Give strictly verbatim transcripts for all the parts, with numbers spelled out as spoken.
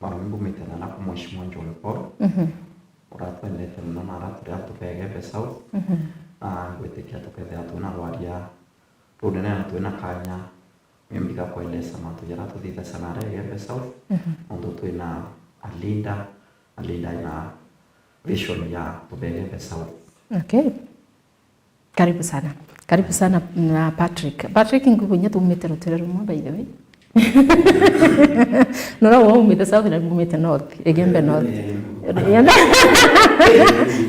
Mami mbumite na naku Mheshimiwa John Paul, mhm, uratwendete muno na aratwira tuka Igembe South. Mhm. Ah, ngwitikia tukethira twina rwaria runene na twina kanya maybe ga kueleza mantu jaria tuthithasana aria Igembe South, mhm, nontu twina a leader, a leader ina vision ya tuka Igembe South. Okay. Karibu sana. Karibu sana, mm, Patrick. Patrick, ngugu inya tumite rutere rumwe, by the way. Nora waumite South na ngumite North, Igembe North.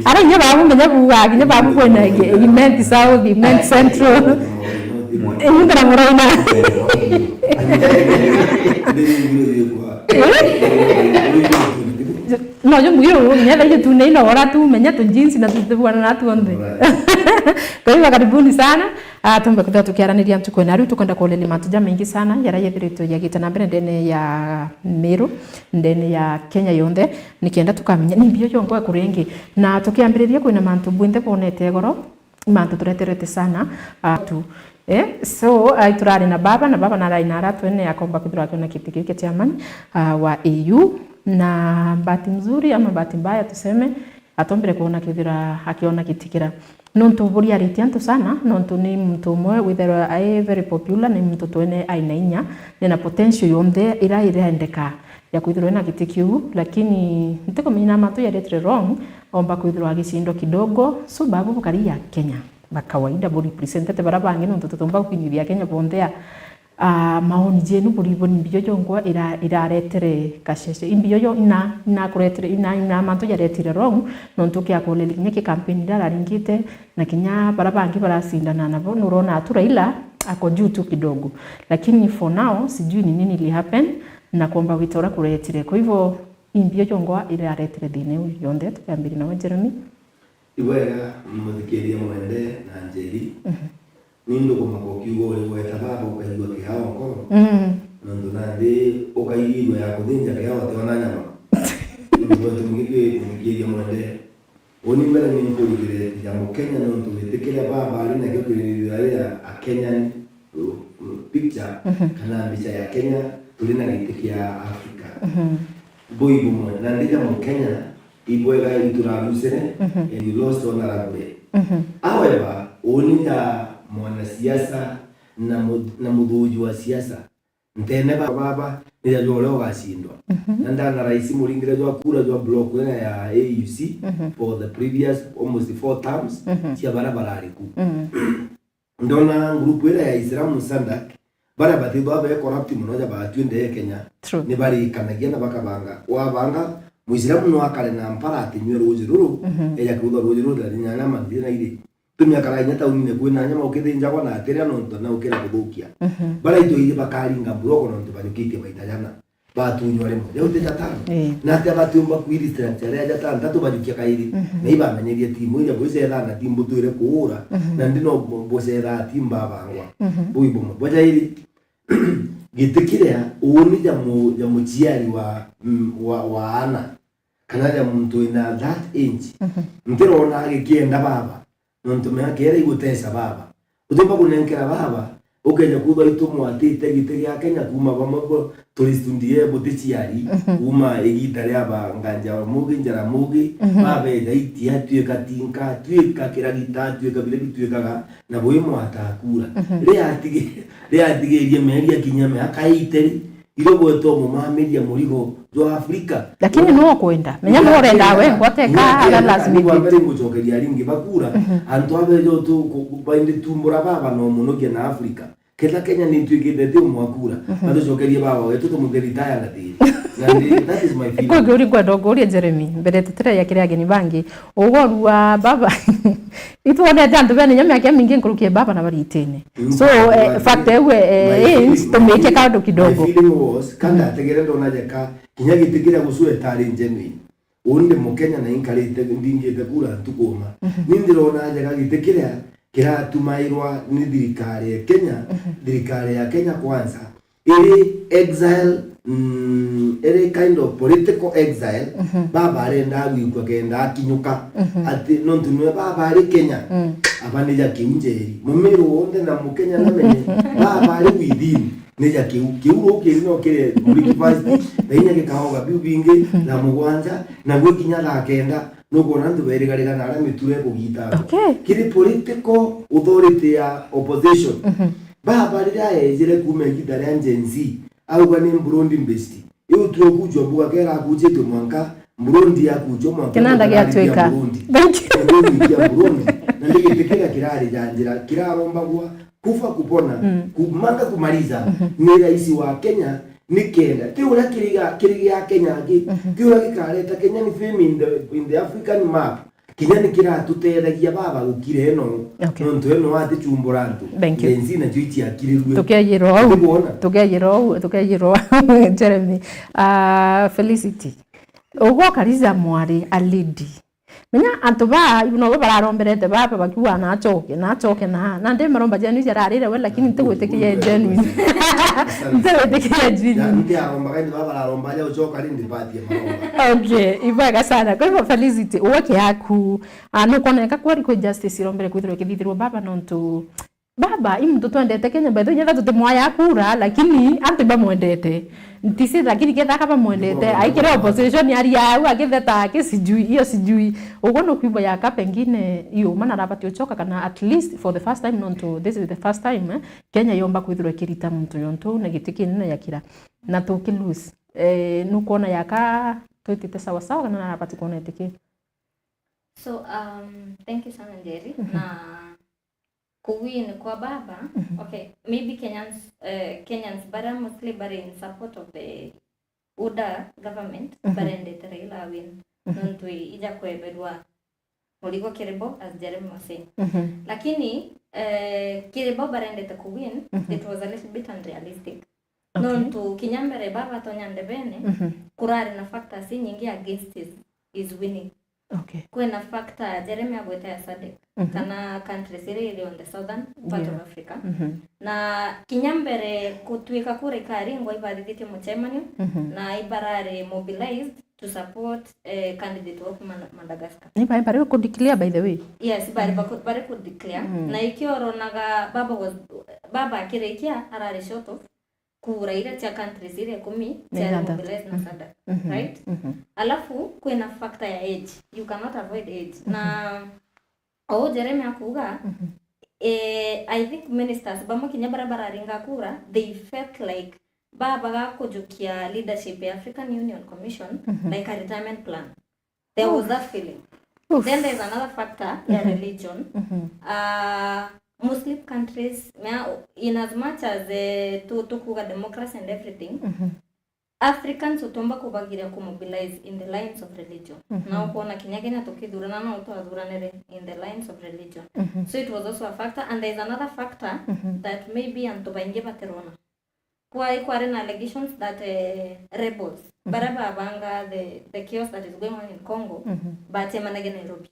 Ara inya babu menya buga, inya babu kwena ingi, he meant South, he meant Central. Inyuka na muraina. No, yo mugiro uru, menya thaiji tu nei no ora tu, menya tu jeans na tu tubwana na tu onthe. Right. Kwa hivyo, karibuni sana. Ah, tumbe kuthira tukiaraniria ntuku ina riu, tukwenda kuuliria mantu jamaingi sana, jaria jethiritwe jagite na mbere ndene ya Meru, ndene ya Kenya yonthe, nikenda tukamenya ni mbio jongwa kuringi. Na tukiambiriria kwina mantu bwinthe bonete goro, mantu tureterete sana, ah, tu. Eh, so, ah, turari na baba, na baba narari na aratwene akomba kwithirwa akiona kiti giki chairman, ah, wa A U, na bahati mzuri ama bahati mbaya tuseme, atombire kuona kithira akiona kiti kira. Nontu buriaritie antu sana, nontu ni muntu umwe withirwa ai very popular, ni muntu twene aina inya, nina potential yonthe ira irendeka ya kwithirwa ena giti kiu, lakini ntikumenya na mantu jaretire wrong, omba kwithirwa agicindwa kidogo. So, babu bukari ya Kenya ba kawaida bu representete bara bangi, nontu tutumba gukinyithia Kenya bonthe a, a, maoni jenu buri buri mbio jongwa ira-, iraretere kasheshe. Imbio jo ina, ina kuretere, ina, ina mantu jaretire wrong, nontu kia kuuliria kinya ki campaign ira araringite, na kinya bara bangi baracindana nabo, nurona tu Raila ako juu tu kidogo. Lakini for now, sijui ni nini ili happen, na kuomba gwita uria kuretire. Kwa hivyo, imbio jongwa iraretire thina iu yonthe, tukiambiri nawe Jeremy. Ibwega, muthikiria mwende na Njeri. Mhm. Ni nduguma kukiuga uri gweta baba ukaigua kiao nkoro. Mm. Nontu nandi ukaigua ya kuthinja kiao utiona nyama. Nontu gwetu mugitwi muthikiria mwende. Uni mbere ni nkurugire ya Mukenya nontu witikiria baba ari nakio kiriririo ari a, a Kenyan, uh, uh, picture, mhm, kana mbica ya Kenya, turi na giti kia Africa. Mhm. Bui bumwe, na ndija Mukenya, ibwega iturarucire, mhm, and you lost honorably. Mhm. However, uni ta mwanasiasa na mu-, na muthuji wa siasa, ntene ba baba, nija jwa uria ugacindwa. Mhm. Na ndana raisi muringire jwa kura jwa block ina ya A U C, mhm, for the previous almost four terms, mhm, cia bara barari ku. Mhm. Ndona group ira ya Islamu Sadak, baria batithwa be corrupt muno ja batwi ndee Kenya, true, ni barikanagia na bakabanga. Wabanga, Muislamu no akare na mpara atinywe ruuji ruru, mhm, eja kuthwa ruuji ruru na nyanya manthi na iri. Tumia kara inya taunine kwina nyama ukithinjagwa na atiria nontu na ukira kuthukia. Mhm. Bara itwiri bakaringa buroko nontu bajukitie maita jana. Batunywa rimwe. Riu ti jatano. Ii. Na atia batiumba kwi restructure ria jatantatu bajukia kairi? Mhm. Na ibamenyeria timu iria bwicethaa na timu butwire kuura, mhm, na ndi no bu-, bucethaa timu babangwa. Mhm. Bui bumwe. Bwa jairi, giti kiria uuni ja mu-, ja muciari wa, mm, wa, wa ana, kana ja muntu wina that age, mhm, ntirona agikienda baba. Nontu miaka iria iguteca baba. Utiumba kunenkera baba, ukeja kuthwa itumwatite giti gia Kenya kuuma bamwe bo turi studie buticiari, mhm, kuuma igiita ria ba Nganja wa Mugi, Njara Mugi, mhm, baba eja itia, atuika tinka, atuika kiragita, atuika biria bituikaga, na bwi mwata akura. Mhm. Ria atige-, ria atigirie meri akinyia miaka eighty ri, irio gwetwa mumamiria murigo jwa Afrika. Lakini no kwenda. Menya no urenda we, ngwate ka, ala lazima. Ni kwambere ngucokeria ringi bakura, mhm, antu abejo tu ku-, ku-, baindi tumbura baba no muno kia na Afrika. Ketha Kenya ni twikite ti umwe akura. Mhm. Batucokerie baba wetu tumuke retire na thiri. Na ndi, that is my feeling. Kwa ngiuri ngwenda ngurie Jeremy, mbere tutire ya kiri ageni bangi. Ugorua baba. Itwonete antu bena inya miaka mingi nkuruki baba na baritine. Mm. So, eh, fact ewe, eh, my feeling, tumike kaundu kidogo. My feeling was, kanda ategere ndona jeka, kinya giti kiria gucweta ari genuine. Undi Mukenya na inkarite, ndingite kura ntuku uma. Mhm. Ni ndirona jeka giti kiria kiratumairwa ni thirikari ya Kenya, mhm, thirikari ya Kenya Kwanza, iri exile, mm, iri kind of political exile, mhm, baba arenda gwikua kenda akinyuka, mhm, ati nontu niwe baba ari Kenya, mm, abanija kiu njeri. Mumiru wonthe na Mukenya namenye, baba ari within. Nija kiu, kiu rukiri no kiri breakfast, na inya gikaoga biu bingi, na mugwanja, na gwi kinya thaa kenda, nukwona antu berigariga na aria mitura ikugita. Okay. Kiri political authority ya opposition. Mhm. Baba riria aejire kuuma igiita ria Gen Z, auga ni Burundi based. Iu tu okujua mbuga kera akujite mwanka, Burundi akujua mwanka. Kinanda giatwika. Burundi. Thank you. Na ndio kuikia Burundi. Na ndio giti kiria kirari ja njira, kirarombagwa kufa kupona, mm, kumanga kumaliza. Mhm. Ni rais wa Kenya, ni kenda. Ti uria kiri gia, kiri gia Kenya angi, mhm, ti uria gikareta Kenya ni fame in the, in the African map. Kinya ni kiratutethagia baba gukira ino, okay, nontu ino atichumbura antu. Thank you. Gen Z nacio iciakirirue. Tukejirwa au. Ndibwona? Tukejirwa au, tukejirwa au, Jeremy. Ah, Felicity. Ugwo kariza mwari a lady. Menya antu ba, ibu nobo bararomberete baba bakiuga nachoke, nachoke na, na ndi maromba jenu ijararire we, lakini ntigwitikiria genuine. Ntigwitikiria genuine. Ntiarombaga indi baba bararomba aja uchoka ri ndipatie maromba. Okay, ibwega sana. Kwa hivyo Felicity, uwe kiaku, ah, nukwoneka kweri kwi justice irombere kwithirwa ikithithirwa baba nontu baba, i muntu twendete Kenya, by the way, nyetha tutimwaya kura, lakini antu bamwendete. Ntisi, lakini ketha ka bamwendete, aikire opposition, aria au, akitheta, aki sijui, iyo sijui. Uguo nukwigua yaka pengine, iyo, mana arabati uchoka, kana at least for the first time, nontu this is the first time, eh, Kenya yomba kwithirwa ikirita muntu yontu na giti kinene yakira. Na tuki lose. Eh, nukwona yaka twitite sawa sawa, kana narabati kwona itiki? So, um, thank you sana, Njeri. Mhm. Na kuwin kwa baba, mhm, okay, maybe Kenyans, eh, Kenyans bara mostly bara in support of the UDA government, mhm, barendete Raila win. Mhm. Nontu ija kweberwa murigo kiri bo, as Jeremy was saying. Mhm. Lakini, eh, kiri bo barendete kuwin, mhm, it was a little bit unrealistic. Okay. Nontu kinya mbere baba atonya ndebene, mhm, kurari na factors inyingi against his, his winning. Okay. Kwina factor Jeremy agwete ya sadek, mhm, kana countries iria iri on the southern part, yeah, of Africa. Mhm. Na kinya mbere gutwika kura ikaringwa ibathithitie mucemanio, mhm, na ibarari mobilized to support, eh, candidate wa kuma Madagascar. Ni bari, bari ku declare, by the way? Yes, bari, mm, baku-, bari ku declare. Mm. Na ikio oronaga baba was, baba akirikia arari short of kura iria cia countries iria ikumi ciari mobilized na sadek, mhm, right? Mhm. Alafu kwina factor ya age. You cannot avoid age. Mhm. Na o Jeremy akuga, mhm, eh, I think ministers bamwe kinya baria bararinga kura, they felt like baba gakujukia leadership ya African Union Commission, mhm, like a retirement plan. There was that feeling. Oof. Then there's another factor ya, mhm, religion. Mhm. Uh, Muslim countries, mea, in as much as, eh, tu, tukuga democracy and everything, mhm, Africans utiumba kubagiria kumobilize in the lines of religion. Mhm. Na ukwona kinya Kenya tukithurana no twathuranire in the lines of religion. Mhm. So it was also a factor, and there's another factor, mhm, that maybe antu baingi batirona. Kwai kwari na allegations that, eh, rebels, mhm, baria babanga the, the chaos that is going on in Congo, mhm, bacemanagia Nairobi.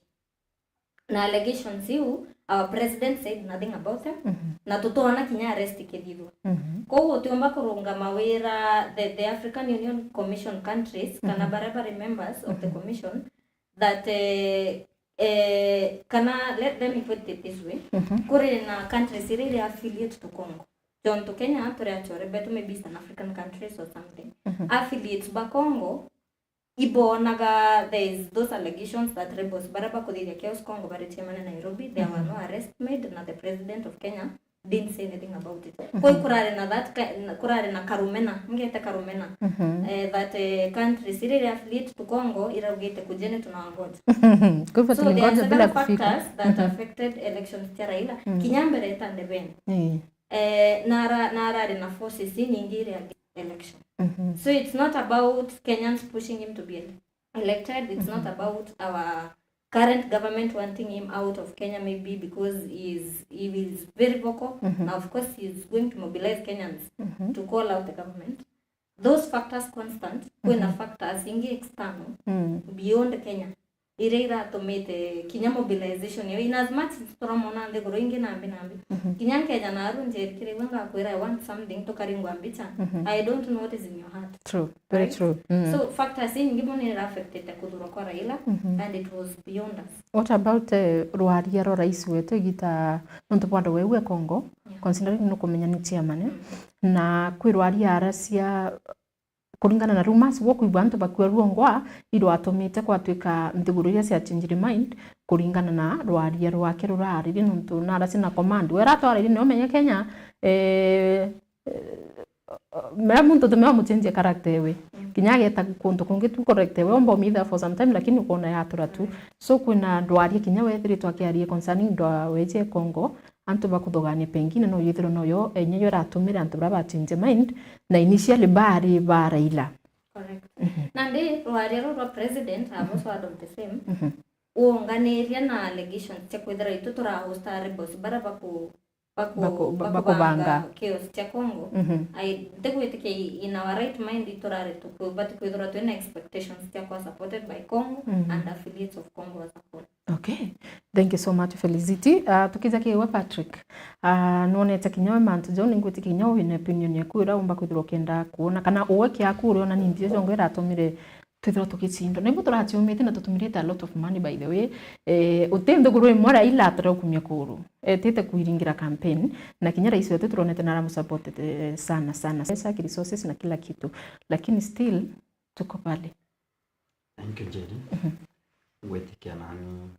Na allegations iu, our president said nothing about them, mhm, na tutona kinya arrest ikithithwa. Mhm. Koguo utiumba kurungama wira the, the African Union Commission countries, kana, mhm, baria bari members of the, mhm, commission, that, eh, eh, kana, let, let me put it this way. Mhm. Kuri na countries iria iri affiliate to Congo. Jontu Kenya turi achore betu, maybe Eastern African countries or something. Mhm. Affiliates ba Congo ibonaga there is those allegations that rebels baria bakuthithia chaos Congo baricemane Nairobi, there were, mhm, no arrest made, na the president of Kenya didn't say anything about it. Mhm. Kwi kurari na that ki-, na, kurari na karumena, ngete karumena. Mhm. Eh, that, eh, countries iria iri affiliate to Congo iraugite kujeni tunawangoja. Kwa hivyo tulingoja bila kufika. So there are several factors that, mhm, affected elections cia Raila. Mm. Kinya mbere eta ndebene. Eh. Eh, na ara-, na arari na forces inyingi iria election. Mhm. So it's not about Kenyans pushing him to be ele-, elected. It's not, mhm, about our current government wanting him out of Kenya, maybe because he is, he is very vocal. Mhm. Now, of course, he is going to mobilize Kenyans, mhm, to call out the government. Those factors constant, kwina, mhm, factors ingi external, mm, beyond Kenya. iria iratumite kinya mobilization iyo, in as much as turamona nthiguru ingi nambi nambi. Mhm. Kinya nkeja naru njerikire, "Gwe ngakwira I want something," tukaringwa mbicha. Mhm. I don't know what is in your heart. True. Very right? True. Mm. So factors inyingi mono ira affected kuthurwa kwa Raila, mhm, and it was beyond us. What about, eh, rwaria rwa rais wetu igita nontu bwa andu wewe Congo, yeah, considering nukumenya ni chairman, eh? Mm. Na kwi rwaria aracia kuringana na rumors, gwo kwigua antu bakua ruongwa, irwatumite gwatuika nthiguru iria cia change mind, kuringana na rwaria rwake ruraririe, nontu naracia na command. Wera atwaririe ni umenye Kenya, eh, eh, mea muntu tumea muchenjie character ewe. Mm. Kinya ageta kuntu kungi tu correct ewe, omba umitha for some time, lakini ukona yatura tu. Mm. So kwina ndwaria kinya wethiritwe akiaria concerning ndwa weje Congo, antu bakuthugania pengine no yithirwe noyo enyeyo iratumire antu baria ba change mind, na initially bari ba Raila. Correct. Mhm. Nandi rwaria ruu rwa president, I also add on the same, mhm, uunganiria na allegations cia kwithira itu turahosta rebels baria baku-, baku-, baku-, ba-, bakubanga bakubanga chaos cia Congo. Mhm. I, ntigwitikia i-, in our right mind iturari tuku-, bati kwithirwa twina expectations ciakwa supported by Congo, mhm, and affiliates of Congo as a whole. Okay. Thank you so much, Felicity. Ah, tukija kiwe Patrick. Ah, nwonete kinya we mantu jau, ningwitikia kinya wina opinion yaku iria umba kwithirwa ukienda kuona, kana uwe kiaku uriona ni mbio jongo iratumire twithirwa tukicindwa. Na ibu turaciumite na tutumirite a lot of money, by the way. Eh, uti nthiguru imwe Raila atire ukumia kuru. Etite kwiringira campaign, na kinya rais wetu turonete na aramusupportete sana sana. Pesa, resources na kila kitu. Lakini still, tuko pale. Thank you, Njeri. Mhm. Ngwitikia nani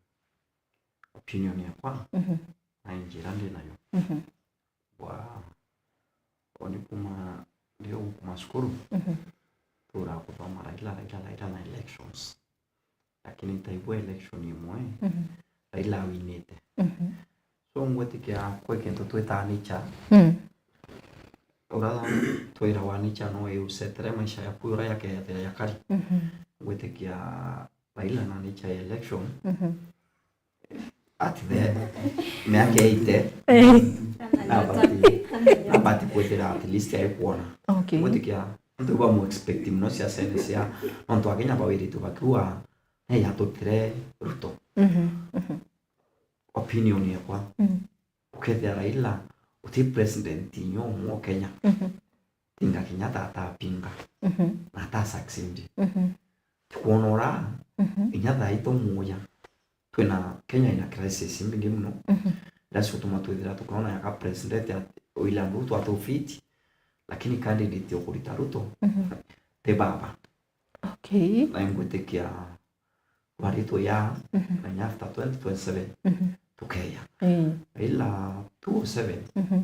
opinion yakwa, mhm, na njira ndi nayo. Mhm. Wa, oni kuma, ndio kuma cukuru, mhm, tura kuthoma Raila, Raila, Raila na elections. Lakini taigua election imwe, mhm, Raila awinite. Mhm. So, ngwitikia kwi kintu twitaga nature. Mm. Uria twirawa nature no iusetire maisha yaku uria yakethira yakari. Mhm. Ngwitikia Raila na nature ya election. Mhm. At the miaka eighty, eh, nabati, nabati kwithira at least aikwona. Okay. Ngwitikia antu bamu expect muno cia sense cia nontu Akenya bawiritwe bakiuga, "Hey, atutire Ruto." Mhm, mhm. Opinion yakwa. Mm. Ukethira Raila uti president inya umwe o Kenya. Mhm. Tinga kinya tata apinga. Mhm. Na ata succeed. Mhm. Tikwona ura, mhm, inya thaa ii tumuuja. Twina Kenya ina crisis imbingi muno. Mhm. That's gutuma twithira tukaona yaka president at-, William Ruto atufiti. Lakini candidate ukurita Ruto, mhm, ti baba. Okay. Na ingwitikia twaritwe ya, mhm, na nya after twenty twenty-seven, mhm, tukeya. Eh. Ila two oh seven, mhm,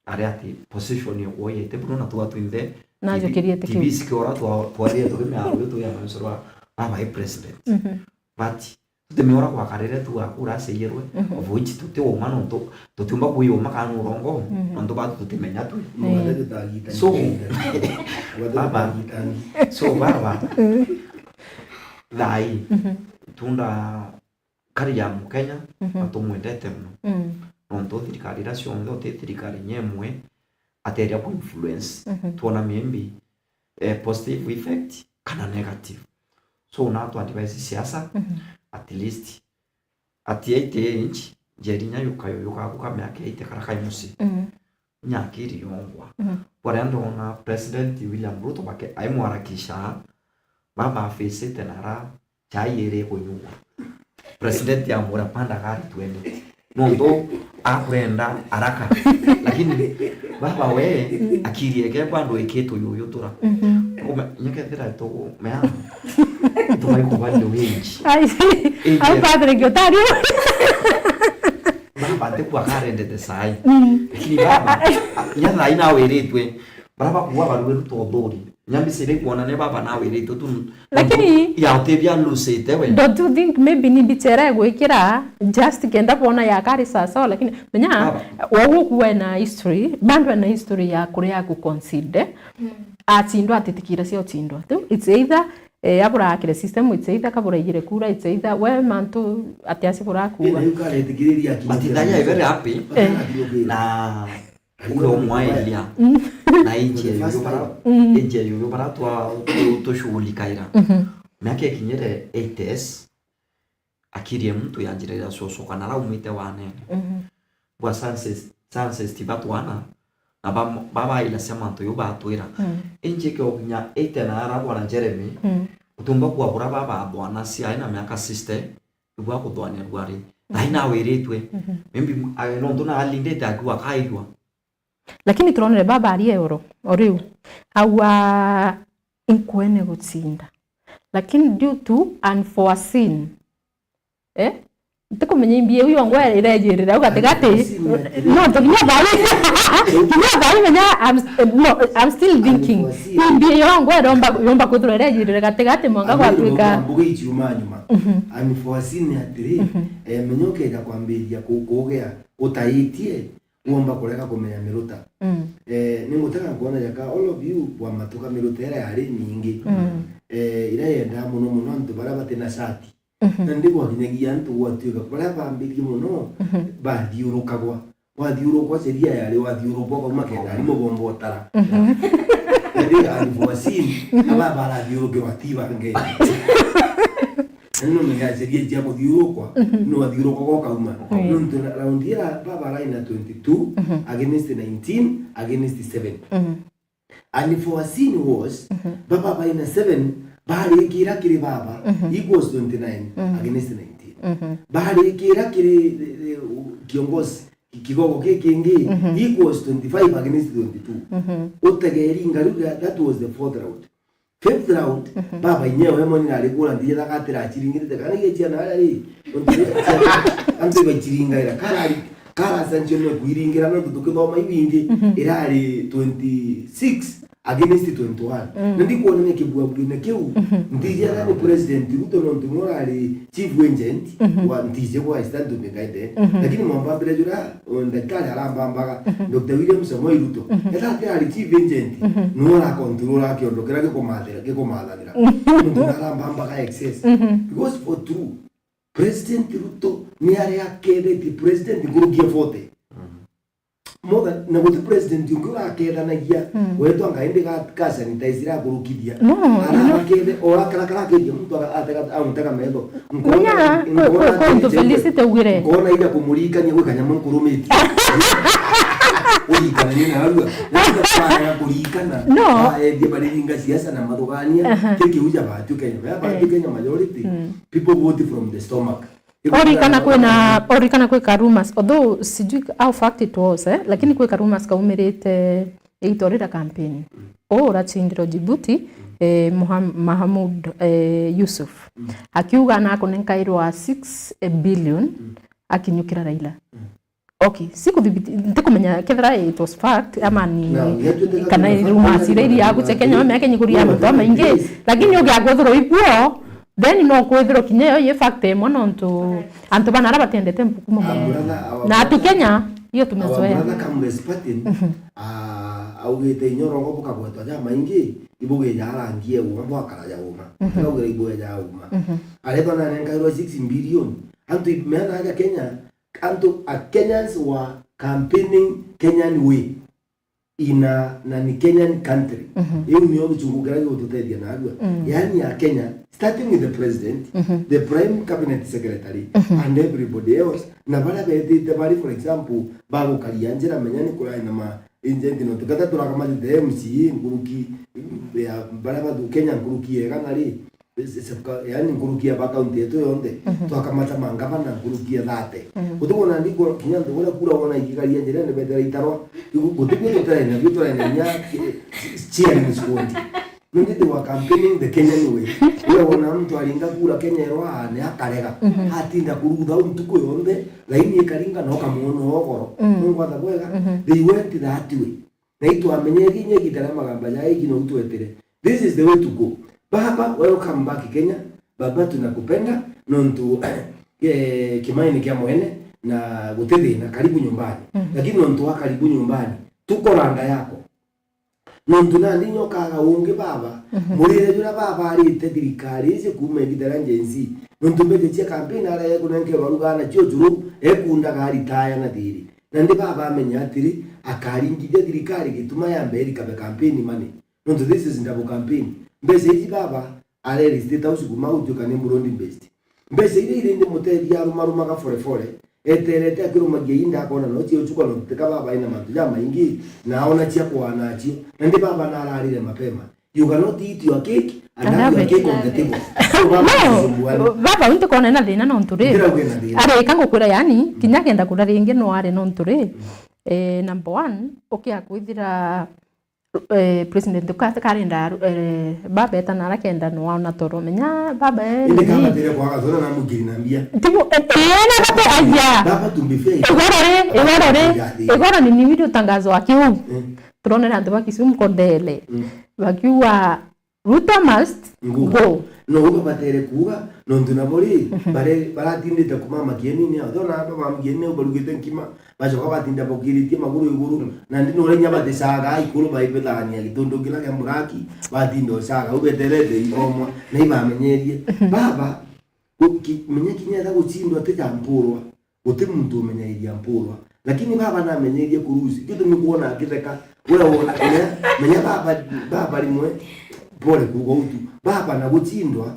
ari ati position yo woyete buno na twa twinthe, najukirie TV, TV sikiora twa-, twarire turi miaro yo tuya mansoro baba e president. Mhm. But tutimiora gwakarire tu akura aceirwe, mhm, of which tutiuma nontu tutiumba kwiyuma kana urongo, mhm, nontu batu tutimenya tu. Eh. So, baba, so baba, thai, mhm, tunda kari ya Mukenya, mhm, na tumwendete muno. Mm. Nontu thirikari iria cionthe, uti thirikari inya imwe ateria ku influence. Mhm. Twona maybe, eh, positive effect kana negative. So, na twa advise siasa, mhm, at least, at eighty age, Njeri inya yuka yuka kuka miaka eighty kara kai mucii. Mhm. Inya akiri yongwa. Mhm. Boria ndona President William Ruto bake aimwarakisha, baba afisite nara chai iri kunyuwa. President amwira, "Panda gari twende." Nontu akurenda haraka. Lakini baba we, mm, akiri eke bado ikitwe yuyu tura. Mhm. Ume-, nyekethira tu mea. Tumai kubali wingi. Ai, ingi. Au Patrick utari. Baba ntiku akarendete sai. Mm. Lakini baba, a-, nya thai nawe iritwe. Bara bakuwa baruwe ruto thuri. Nyambi sire kuona ne baba nawe iritwe tu. Lakini ya utebia lusite we. Don't you think maybe ni bichere gwikira just kenda bona ya kari sawa sawa, lakini menya, baba, wogu kuwa na history, bado na history ya kuria ku concede. Mm. Achindwa atitikira cia uchindwa. Tu, it's either, eh, abura akire system, it's either kabura igire kura, it's either we mantu ati aci bura kuwa. Ina yuka aretikiriria akinyithia. But thaya very happy. Eh. Na ukiomwairia. Mm. Na inji yuyu bara, mm, inji yuyu bara twa, tu-, tushughulikaira. Mhm. Miaka ikinyire eighties, akiri ya muntu yanjirira cucu kana araumite wanene. Mhm. Bwa census, census ti batwana, na ba, babaila cia mantu yu batwira. Mm. Inji kioginya ite na ara bwana Jeremy, mm, utumba kuabura baba bwana cia ina miaka sixty, ibwa kuthwania rwari. Na ina wiritwe. Mhm. Maybe, a, nontu na alindite akiwa kairwa. Lakini turonere baba ari eoro, o riu, aua inkwene gucinda. Lakini due to unforeseen, eh? Ntikumenya imbi iu yongwa irejirire au gatigati. Unforeseen atiri. No, to kinya bari. Kinya bari menya, I'm, no, I'm still thinking. Unforeseen. Imbi yongwa iromba, yomba kwithirwa irejirire gatigati mwanka gwatuika. Mbuga ichiuma nyuma. Mhm. Unforeseen atiri, mhm, eh, menya ukeja kwambiria ku-, kugea, utaitie, womba kurega kumenya miruta. Mm. Eh, ni ngutega kwona jaka all of you bwamatuka miruta iria yari mingi. Mm. Eh, iria yendaa muno muno antu baria bati na shati. Mhm. Na ndi gwakinyagia antu gwatuika baria bambirie muno, mhm, bathiurukagwa. Wathiurukwa sheria yari wathiurukwa ukauma kenda ari mubombo utara. Mhm. Na ndi unforeseen, aba barathiurukirwa ti bange. Na ni nomenya sheria cia kuthiurukwa, mhm, ni wathiurukwa ukauma. Mm. Nontu ra-, raundi ira baba arai na twenty-two, mhm, against nineteen, against seven. Mhm. And unforeseen was, mhm, baba bai na seven, barikira kiri baba, mhm, equals twenty-nine, mhm, against nineteen. Mhm. Barikira kiri, eh, eh, kiongozi, kigogo kikingi, mhm, equals twenty-five against twenty-two. Mhm. Utegeri ngaru, that, that was the fourth round. Fifth round, mhm, baba inyewe mwe nari kura ndire thakatira achiringirite kana iye chiana aria ri, antu bachiringaira karari, kara sancho ne kuiringira no tukithoma ibingi, mhm, irari twenty-six against twenty-one. Mm. Na ndikwona ni kibua bwine kiu, mhm, ndijera ni president Ruto no ntu murari chief agent, mhm, wa ntije kwa stand to be guided. Mhm. Lakini mwambambire jura, o, ndagitari arambambaga, mhm, Doctor William Samoei Ruto. Mhm. Etha ati ari chief agent, mhm, no ara control kiondo kiria gikumathira, gikumathanira. Mhm. Muntu arambambaga excess. Mhm. Because for true, President Ruto ni ari akethetie president nkuruki ya forty. Mhm. More than, na guti president ungi urakethanagia, mm, wetwa ngai ndi ga, ga sanitize ira kurukithia. No, ara no. Akethe, o akara kara akethia muntu aga-, atega, amutega metho. Nkona, nkona kwe, kwe, kwe, kwe, Felicity ugire. Nkona ira kumurikania gwi kanyamu nkurumiti. Urikana ni narua. Na ira kwaya kurikana. No. Aethia bariringa siasa na mathugania. Aha. Kiki uja batu Kenya. Ya batu, eh, Kenya majority. Mm. People vote from the stomach. Orikana kwina, orikana kwi ka rumors, although sijui how fact it was, eh, lakini kwi ka rumors kaumirite igitorira campaign. Mm. Uu uracindiro Djibouti, mm, eh, Muham-, Mahamoud, eh, Yusuf. Mm. Akiuga nakunenkairwa six billion, mm, akinyukira Raila. Mm. Okay, sikuthibiti-, ntikumenya kethira it was fact, ama ni, no, kana rumors iria iria aguche Kenya, wamenya Kenya iguru ya mantu maingi, lakini ugiakwithirwa ibuo, then no kwithirwa kinya iyo i fact imwe nontu antu bana ara batendete mpuku muno. Our brother, our brother, na atu Kenya, iyo tumezoea. Our brother Kamle's Patin, mhm, ah, augite inyorongo bukagwetwa ja maingi, ibugeja arangie uma, bwakara ja uma. Mhm. Ndaugira ibugeja uma. Mhm. Aretwa na nenkairwa six billion. Antu mena aja Kenya, antu a Kenyans were campaigning Kenyan way in a, na ni Kenyan country. Mhm. Iu nio gichungu kiria gigututethia narua. Mm. Yaani a Kenya, starting with the president, mhm, the prime cabinet secretary, mhm, and everybody else, na baria betite bari, for example, bagukaria njira, menya ni kurai na ma agent, nontu kethira turakamatite M C A nkuruki ya baria bathu Kenya nkuruki ya igana ri, yaani nkuruki ya ba county yetu yonthe, mhm, twakamata mangavana nkuruki ya thirty. Mhm. Utikwona ndiko kinya antu baria kura wona igikaria njirene betera itarwa, igu-, gutibio tutarena, bio turena inya, eh, cheering squad. Nontu they were campaigning the Kenyan way. Ura wona muntu aringa kura Kenya irwa, ni akarega. Mhm. Atinda kurutha ntuku yonthe, laini ikaringa, na ukamwona ugoro. Mm. Nungwatha bwega? Mhm. They went that way. Na itwamenyerie inya igiita ria magamba jaa iji nou twetire. This is the way to go. Baba, welcome back Kenya. Baba, tunakupenda, nontu, eh, Kimani ni kia mwene, na guti thina, karibu nyumbani. Mhm. Lakini nontu wa karibu nyumbani, tuko randa yako. Nontu nandi nyokaga ungi baba, mhm, murire juria baba arite thirikari iji kuuma igiita ria Gen Z. Nontu mbeca cia campaign ara ekunenkerwa rugaa nacio juru, ekundaga aritaya na thiri. Nandi baba amenya atiri, akaringithia thirikari gituma yambe irikabe campaign money. Nontu this is double campaign. Mbeca iji baba areri State House kuuma gutuika ni broad based. Mbeca iria iri ndimuteethia arumarumaga forefore, eterete akirumagia inda akona no cia uchuka no tutika baba ina mantu jamaingi, na aona cia kuana acio. Na ndi baba nararire mapema. You cannot eat your cake and have your cake on the table. So, baba, no, usisumbuane. Baba, untu kona na thina nontu ri. Ndirauge na thina. Ari, ka ngukwira, yani, kinya kenda kura ringi no ari nontu ri. Eh, number one, ukia kwithira, eh, president ka-, karenda, eh, baba eta nara kenda no aona toro. Menya, baba, eh, indi nini? Kabatire kwaga toro na mugiri na mbia. Tibu, eh, eh, na baba, aya. Baba, to be fair. Igoro ri, igoro ri. Igoro ni, ni video tangazo akiu. Mm. Turonera antu ba Kisumu kodele. Mm. Bakiuga, Ruto must go. No uga batere kuuga, nontu nabo ri, mhm, bare-, baratindite kumama kienini ao. Thona aba bamgienini au barugite nkima, bacoka batinda bokiritie maguru iguru. Mm. Na ndi nurenya baticaga ikuru baibethania gitundu kira kia mburaki, batinda ucaga, au beterete ikomwa, na ibamenyerie. Mhm. Baba, gu-, ki-, menya kinya etha gucindwa ti ja mpurwa. Guti muntu umenyairia mpurwa. Lakini baba namenyairie kurusi. Gitumi kwona akitheka. Uria wona kinya, menya baba, baba rimwe, pole kuuga utu. Baba na gucindwa,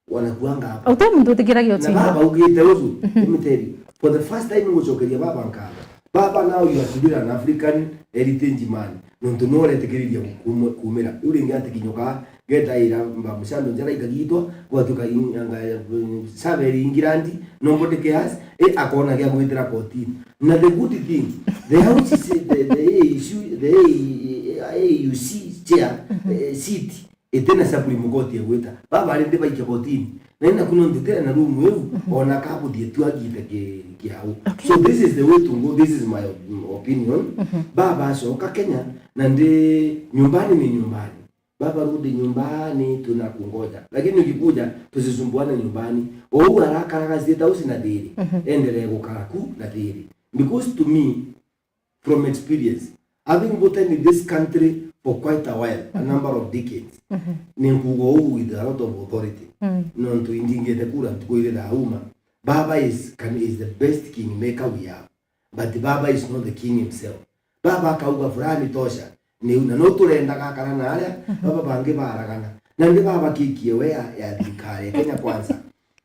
wanakuanga hapa. Uti muntu utikiragia ucindwa. Na baba ugite uju, mhm, let me tell you, for the first time ngucokeria baba nkatho. Baba, now you are today an African heritage man. Nontu niwe uretikiriria kumu-, kumira. Riu ringi atikinyuka, ngetaira mba mucando njara ikagitwa, gwatuka in-, anga, mm, saveri England, nobody cares, eh, akona gia gwitira kotini. Na the good thing, the house is, the, the A U C, the A U C chair, eh, seat, itina Supreme Court igwita. Baba ari ndi baikia kotini. Na ina kuno nditire na room iu, mhm, ona kabuthie tu agite ki-, kiau. Okay. So this is the way to go, this is my op-, opinion. Mhm. Baba acoka Kenya, na ndi nyumbani ni nyumbani. Baba rudi nyumbani, tunakungoja. Lakini ukikuja, tusisumbuane nyumbani. Ou arakaraga State House na thiri, mhm, endelee gukara ku na thiri. Because to me, from experience, having gotten in this country for quite a while, a, mhm, number of decades, mhm, ni nkuuga uu with a lot of authority. Mm. Nontu indingite kura ntuku iri thaa uma. Baba is, can, is the best kingmaker we have. But Baba is not the king himself. Baba akauga, "Fulani tosha, ni u." Na no turendaga akara na aria, mhm, baba bangi baragana. Na ndi baba kikie we ya, ya thirikari ya Kenya Kwanza.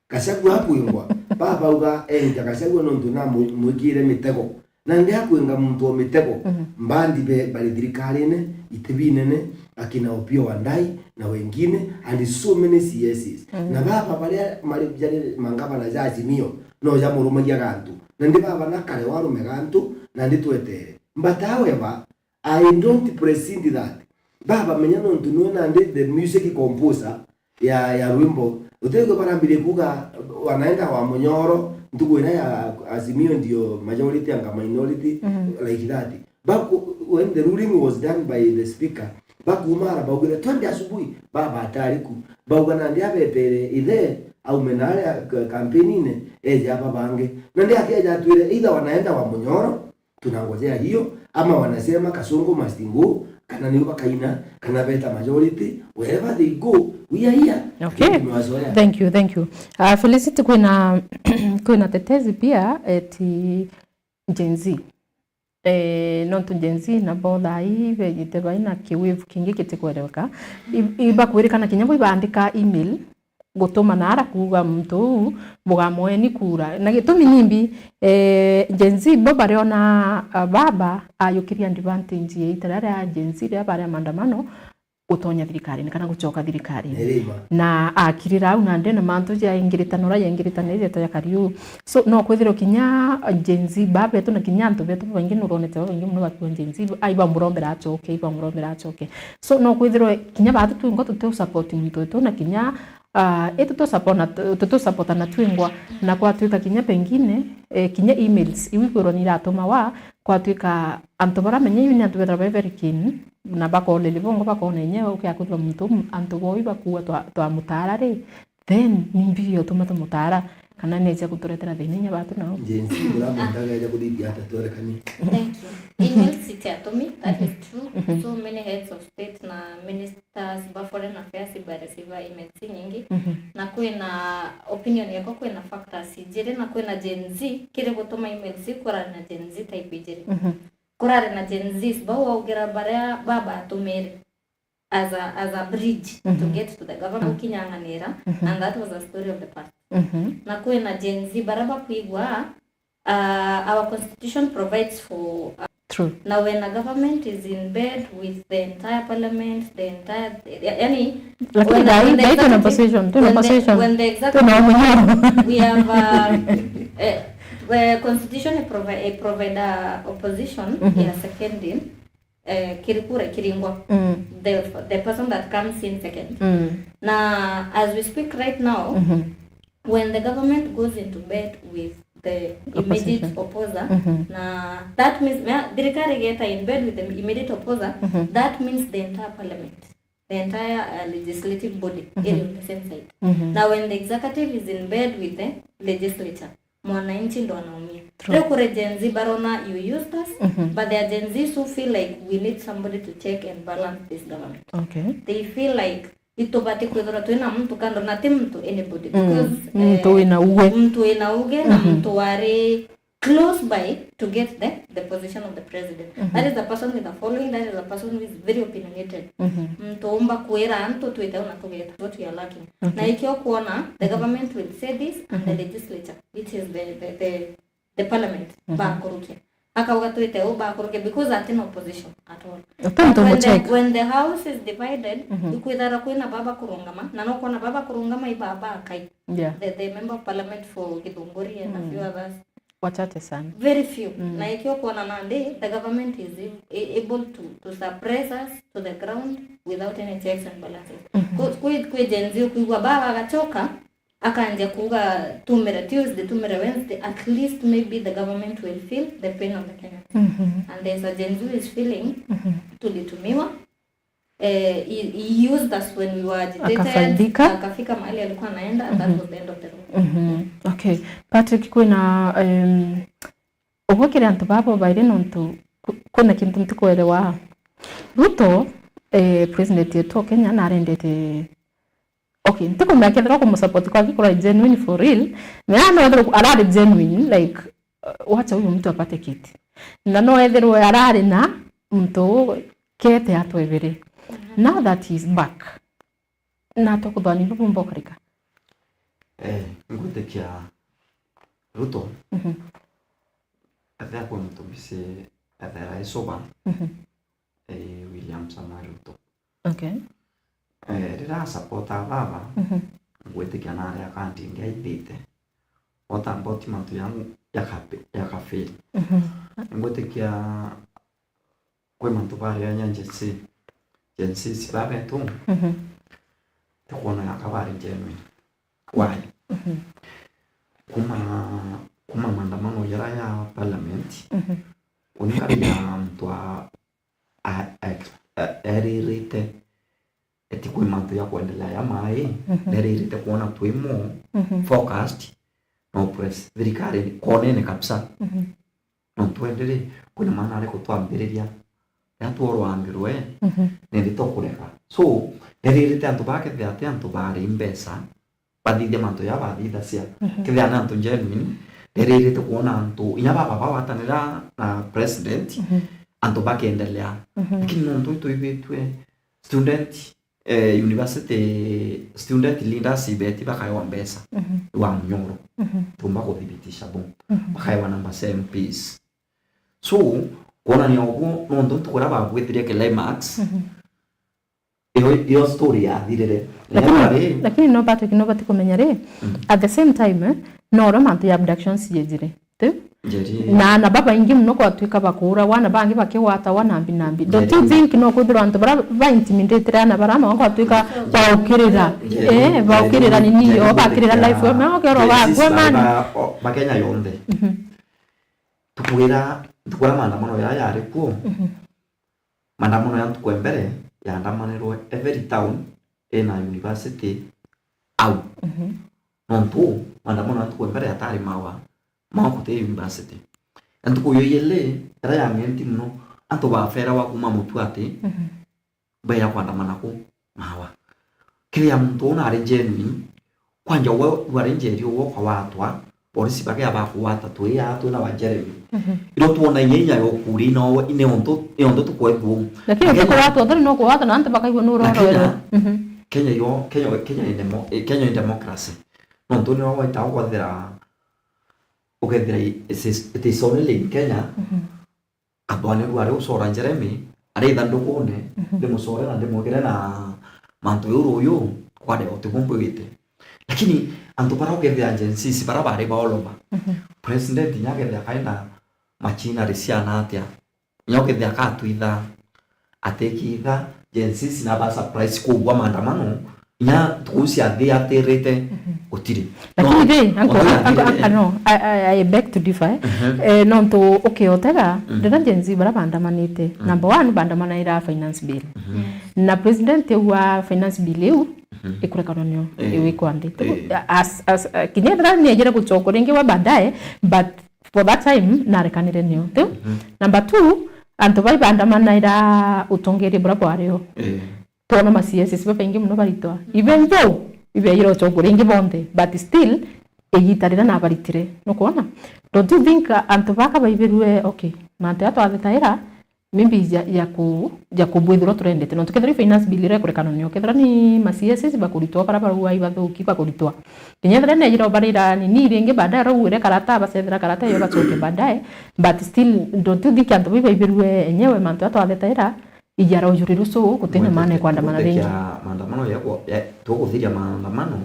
Gachagua akwingwa, baba auga enta Gachagua nontu na mu-, mwikire mitego. Na ndi akwinga muntu o mitego, mhm, mbandi be bari thirikarine, iti binene, akina Opiyo Wandayi na wengine, and so many C S Es. Mhm. Na baba baria mari jari mangavana ja Azimio, no jamurumagia gantu. Na ndi baba na kare warume gantu, na ndi twetere. But however, I don't present that. Baba menya nontu niwe nandi the music composer ya, ya rwimbo. Utegwe barambirie kuga wanaenda wa munyoro, ntuku iria ya Azimio ndio majority anga minority, mhm, like that. Baku-, when the ruling was done by the speaker, bakumara baugire, "Twende asubuhi." Baba atari ku. Bauga nandi abetere ithe aume na aria k-, kampeni-ine, eje aba bangi. Nandi akeja atwire, either wanaenda wa munyoro, tunangojea hiyo, ama wanasema Kasongo must go, kana nio bakaina, kana beta majority, wherever they go, we are here. Okay. Lakini tumewazoea. Thank you, thank you. Ah, Felicity, kwina, kwina tetezi pia, eti Gen Z. Eh, nontu Gen Z nabo thaa ii bejite baina ki wave kingi gitikwereweka. I-, ibakwirikana kinya bo ibandika email, gutuma naara kuuga muntu uu bugamweni kura. Na gitumi nimbi, eh, Gen Z bo bariona, ah, baba ayukiria advantage ya itara ria Gen Z riria baria maandamano gutonya thirikarine kana gucoka thirikarine. Ni rima. Na akirira au nandi na mantu jaingiritana uria yaingiritana ijeta ya kariu. So, no kwithirwa kinya Gen Z babetu na kinya antu betu babaingi nuronete babaingi muno bakiuga Gen Z, ai bamurombera acoke, ai bamurombera acoke. So, no kwithirwa kinya baatu twingwa tutiu support muntu wetu na kinya Ah, itu tusapona-, tu-, tutusapotana twingwa, na kwatwika kinya pengine, eh, kinya emails iu ikwirwa ni iratumawa, kwatwika antu baramenya iu ni antu bethirwa be very keen, na bakoreri bongwa bakona inya ukia kwithirwa muntu um-, antu boi bakuuga twa-, twamutaara ri, then ni mbi yotuma tumutaara, kana neja guturetera thina inya batu nao. Gen Z, muramondaga eja kuthithia ata twerekanie? Thank you. Emails itiatumi, that is true. Mhm. So many heads of state na ministers Ministers ba foreign affairs ibareceiva emails inyingi, mhm, na kwina opinion yakwa, kwina factors ijiri, na kwina Gen Z, kiri gutuma emails iu kurari na Gen Z type ijiri. Mhm. Kurari na Gen Zs bau waugira baria babatumire as a, as a bridge to, mhm, get to the government, mhm, gukinyang'anira, mhm, and that was a story of the past. Mhm. Na kwina Gen Z bara bakwigua, uh, our constitution provides for, uh, True. Now when a government is in bed with the entire parliament, the entire, yani, Lakini when the, dai, when the dai tuna executive, opposition, tuna when the, opposition. When the executive, Tuna Munyoro. We have, uh, eh, the constitution provi-, eh, provide, uh, opposition, Mhm. ya seconding, eh, kiri kura ikiringwa. Mm. The, the person that comes in second. Mm. Na as we speak right now, Mhm. when the government goes into bed with the immediate Opposition. Opposer, Mhm. na that means, na thirikari igeta in bed with the immediate opposer, Mhm. that means the entire parliament, the entire, uh, legislative body, Mhm. iri on the same side. Mhm. Now when the executive is in bed with the legislature, mwananchi ndo anaumia. True. Riu kuri Gen Z barona you used us, Mhm. but there are Gen Zs who feel like we need somebody to check and balance this government. Okay. They feel like itubati kwithirwa twina muntu kando, na ti muntu, anybody, Mm. Because, Muntu eh, wina uge. Muntu wina uge na Mhm. muntu wari close by to get the, the position of the president. Mhm. That is a person with a following, that is a person who is very opinionated. Mhm. Muntu umba kwira antu twite una tugeta, what we are lacking. Okay. Na ikio kuona, the Mhm. government will say this and the Mhm. legislature, which is the, the, the, the parliament, Mhm. bakurukia. Akauga twite u bakurukia because atina opposition at all. Utontu But when the, mucheka. When the house is divided, Mhm. ikwithara kwina baba kurungama, na no kuona baba kurungama i baba akai. Yeah. The, the member of parliament for Githunguri and a Mm. few others. Wachache sana. Very few. Mm. Na ikio kuona nandi, the government is a-, able to, to suppress us to the ground without any checks and balances. Mhm. Ku-, kwi, kwi Gen Z ukwigua baba agachoka, akanjia kuuga tumire Tuesday, tumire Wednesday, at least maybe the government will feel the pain of the Kenyans. Mhm. And there's a Gen Z who is feeling Mhm. tulitumiwa. Eh, he, he used us when we were agitated. Akafaidika. Akafika mahali alikuwa anaenda, and that Mhm. was the end of the road. Mhm. Okay. Patrick, kwina, em, ugwe kiri antu babo bairi nontu ku-, kwina kintu ntikwerewa. Ruto, eh, president yetu wa Kenya narendete Okay, ntikumenya kethirwa kumusupport kwake kurari genuine for real. Mea no ethirwa arari genuine, like, uh, wacha huyu mtu apate kiti. Na no ethirwe arari na muntu kete atwebere. Mhm. Now that he's back, na tukuthani bubumba ukarika. Eh, ngwitikia Ruto, Mhm. ethira kwi muntu mbisi ethera icuba, Mhm. eh, William Samoei Ruto. Okay. Eh, riria asupportaa baba, Mhm. ngwitikia nari akandingi aithite. Otamba uti mantu ya, ya kape-, ya kafeli. Mhm. Ngwitikia kwi mantu baria nya Gen Z, Gen Z babetu, Mhm. tikwona yaka bari genuine. Why? Mhm. Kuma, kuma maandamano jara ya parliament, Mhm. unikari ya mtu a a-, a-, a-, eririte eti kwi mantu ja kwendelea ja mai, Mhm. neririte kwona twi more Mhm. focused na oppress thirikari konene kabisa. Mhm. Nontu endere, kwina maana ari kutwambiriria, riria tworwangirwe, Mhm. nindi tukureka. So, neririte antu bakethira ati antu bari mbeca, bathithia mantu ja bathithacia. Mhm. Kethira ni antu genuine, nderirite kwona antu, inya baba bagwatanira na president, Mhm. antu bakendelea. Mhm. Lakini nontu itwibitwe student, eh, university student leaders ibeti bakaewa mbeca Mhm. wa mnyoro. Mhm. Tumba kuthibitisha bo. Mhm. Bakaewa namba cia M Ps. So, kwonania uguo, nontu ntuku iria babwitirie climax, Mhm. Iyo, iyo story yathirire. Lakini, Ethira ri, lakini no, Patrick, no bati kumenya ri, Mm. at the same time, eh, no ro mantu ya abductions yejire. Tu? Njeri. Na, na babaingi muno kwatwika bakuuragwa, na bangi bakigwatawa nambi nambi. Don't you Njeri. think no kwithirwa antu bara ba intimidatire ana bara no kwatwika Njeri. baukirira? Njeri. Eh, baukirira Njeri. nini yo, Njeri. bakirira life yo, me okerwa Njeri bagwe sisi man. Ba, o, ba Kenya yonthe. Mhm. Tukwira, tukwira maandamano ya yari kuo. Mhm. Maandamano ya ntuku ya mbere yaandamanirwe every town ina university au. Mhm. Nontu maandamano ya ntuku ya mbere yatari mawa, mawa kuti university. Na ntuku yo yili, ira yang'enti muno, antu baferawa kuma mutu ati, Mhm. baia kwandamana ku mawa. Kethia muntu uu nari genuine, kwanja we wari njeri uu ukawatwa, polisi bagea bakugwata twi aa twina wa Jeremy. Mhm. Iro twona inya inya yokuria ino, ine untu, ino untu tukwethua uu. Lakini Kenya, utikugwatwa utheri no kugwatwa na antu bakaigua nuroroerwe. Kenya, Mhm. Kenya yo, Kenya, Kenya ni demo-, eh, Kenya ni democracy. Nontu nio waitaga ukathira, ukethira it is, it is only in Kenya. Athwani rua riu ucora Jeremy ari ithandukune, ndimucorera, ndimwikire na mantu jau ruyu, kware uti bumbi wite. Lakini antu bara ukethira Gen Zs bara bari ba all over. President inya akethira kaina machinery ciana atia, inya ukethira akatwitha, atikitha, Gen Zs na ba surprise kuugua maandamano, inya ntuku cia thi atirite, gutiri. Lakini no, thi, uncle, uncle, uncle, no, I, I, I beg to differ, eh. Eh, nontu ukiotega, riria Gen Z bara baandamanite, number one, baandamanaira finance bill. Na president au wa finance bill iu, ikurekanwa nio, eh, iu ikwandite. Eh. As, as, uh, kinya ethira ni ejire gucoka ringi wa baadaye, but for that time, narekanire nio. Tiu? Number two, antu bai baandamanaira utongeria bura bwario. Eh. Twona ma C S S babaingi muno baritwa. Even though, ibeejire ucoka ringi bonthe, but still, igita riria nabaritire. Nukwona? Don't you think, uh, antu baka baibirue, okay, mantu ya twathetaira, maybe ja, ja ku, ja kubwithirwa turendete. Nontu kethira i finance bill iria ikurekana nio, kethira ni ma C S S bakuritwa, bara barua ibathuki bakuritwa. Kinya ethira neejire obarira nini ringi baadaye, rau ire karata, bacethera karata iyo bacoke baadaye, but still, don't you think antu bai baibirue enyewe mantu ya twathetaira, ija rujuri rucu gutina maana ya kwandamana ringi. Maandamano ya kwa, ya, tukuthiria maandamano,